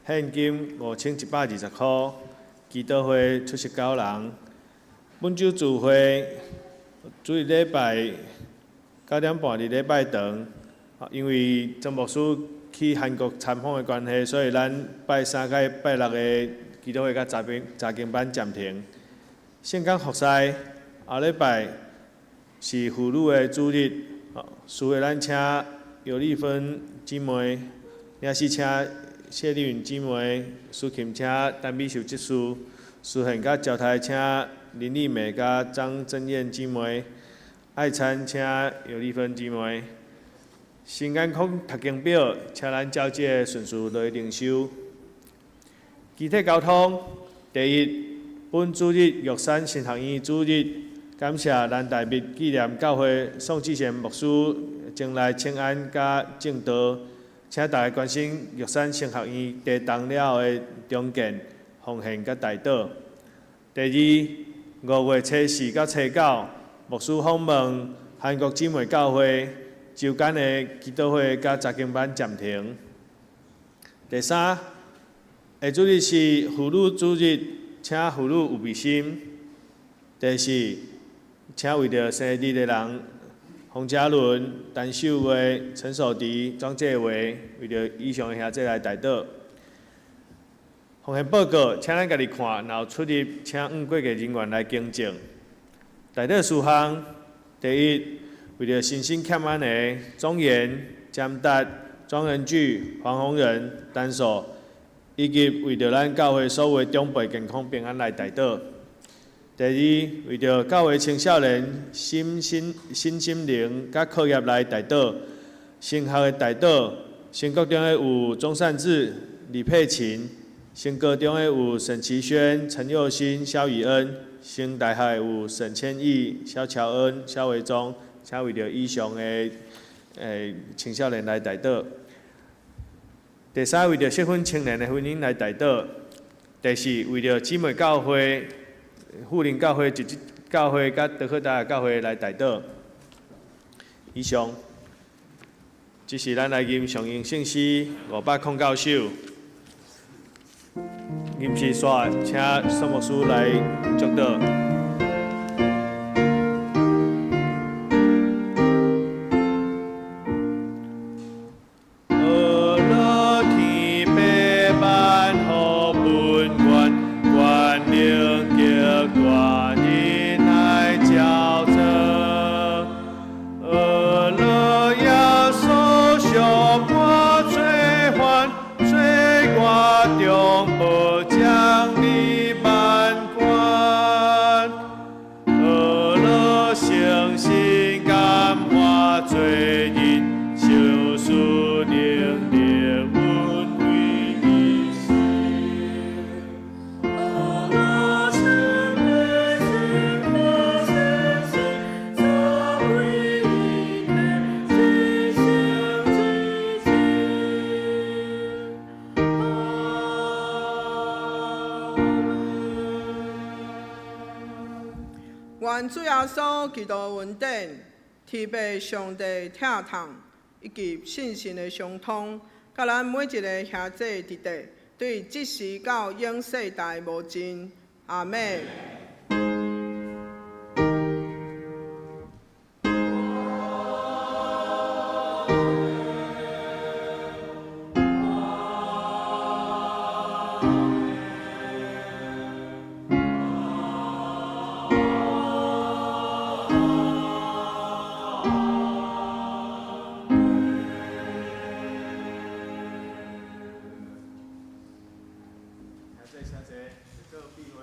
獻金5120箍。祈禱會出席九人。本週聚會，主日禮拜9點半佇禮拜堂，因為曾牧師去韓國參訪的關係，所以咱拜三佮拜六的祈禱會佮查經查經班暫停。聖工服侍後禮拜是婦女的主日，需要咱請尤麗芬姊妹，也是請謝麗雲姊妹，司琴請陳美秀執事，司獻佮招待請林麗美佮張真燕姊妹，愛餐請尤麗芬姊妹。新眼光讀經表，請咱照這个順序來靈修。具體交通，第一，本主日玉山神學院主日，感謝咱大密紀念教會宋志賢牧師前來請安佮證道，請大家關心玉山神學院地動了後的重建、奉獻佮代禱。第二，5月初四到初九，牧師訪問韓國姊妹教會，週間的祈禱會佮查經班暫停。第三，下主日是婦女主日，請婦女預備心。第四，請為著生日的人，洪嘉倫、陳秀月、陳守迪、莊介維，為著以上的兄弟來代禱。奉獻報告，請咱家己看，若有出入，請按會計人員來更正。代禱事項，第一，為著身心欠安的莊嚴、江達、莊仁巨、黃宏仁、陳碩，以及為著咱教會所有的長輩健康平安來代禱。第二，為著教會青少年心心身心靈佮課業來代禱，升學的代禱，升國中的有鍾善志、李佩琴，升高中的有沈其軒、陳佑新、蕭以恩，升大學的有沈千義、蕭喬恩、蕭維忠，請為著以上的青少年來代禱。第三，為著適婚青年的婚姻來代禱。第四，為著姊妹教會、富林教會、一一教會佮德克達教會來代禱。以上。這時咱來吟上詠聖詩509首。吟詩煞，請宋牧師來祝禱。阿樂天父萬福本願，願能極大仁愛照照。阿樂耶穌償我罪犯，罪我中保將你萬關。阿樂誠心感化罪人，賞賜能力恩惠一生。阿樂聖悲心可相信，作為一天吉祥之君。阿門。願主耶穌基督恩典、天父上帝疼痛，以及聖神的相通，佮咱每一个兄姊弟弟，對這時到永世代無盡。阿們。兄弟兄姐，做闭會。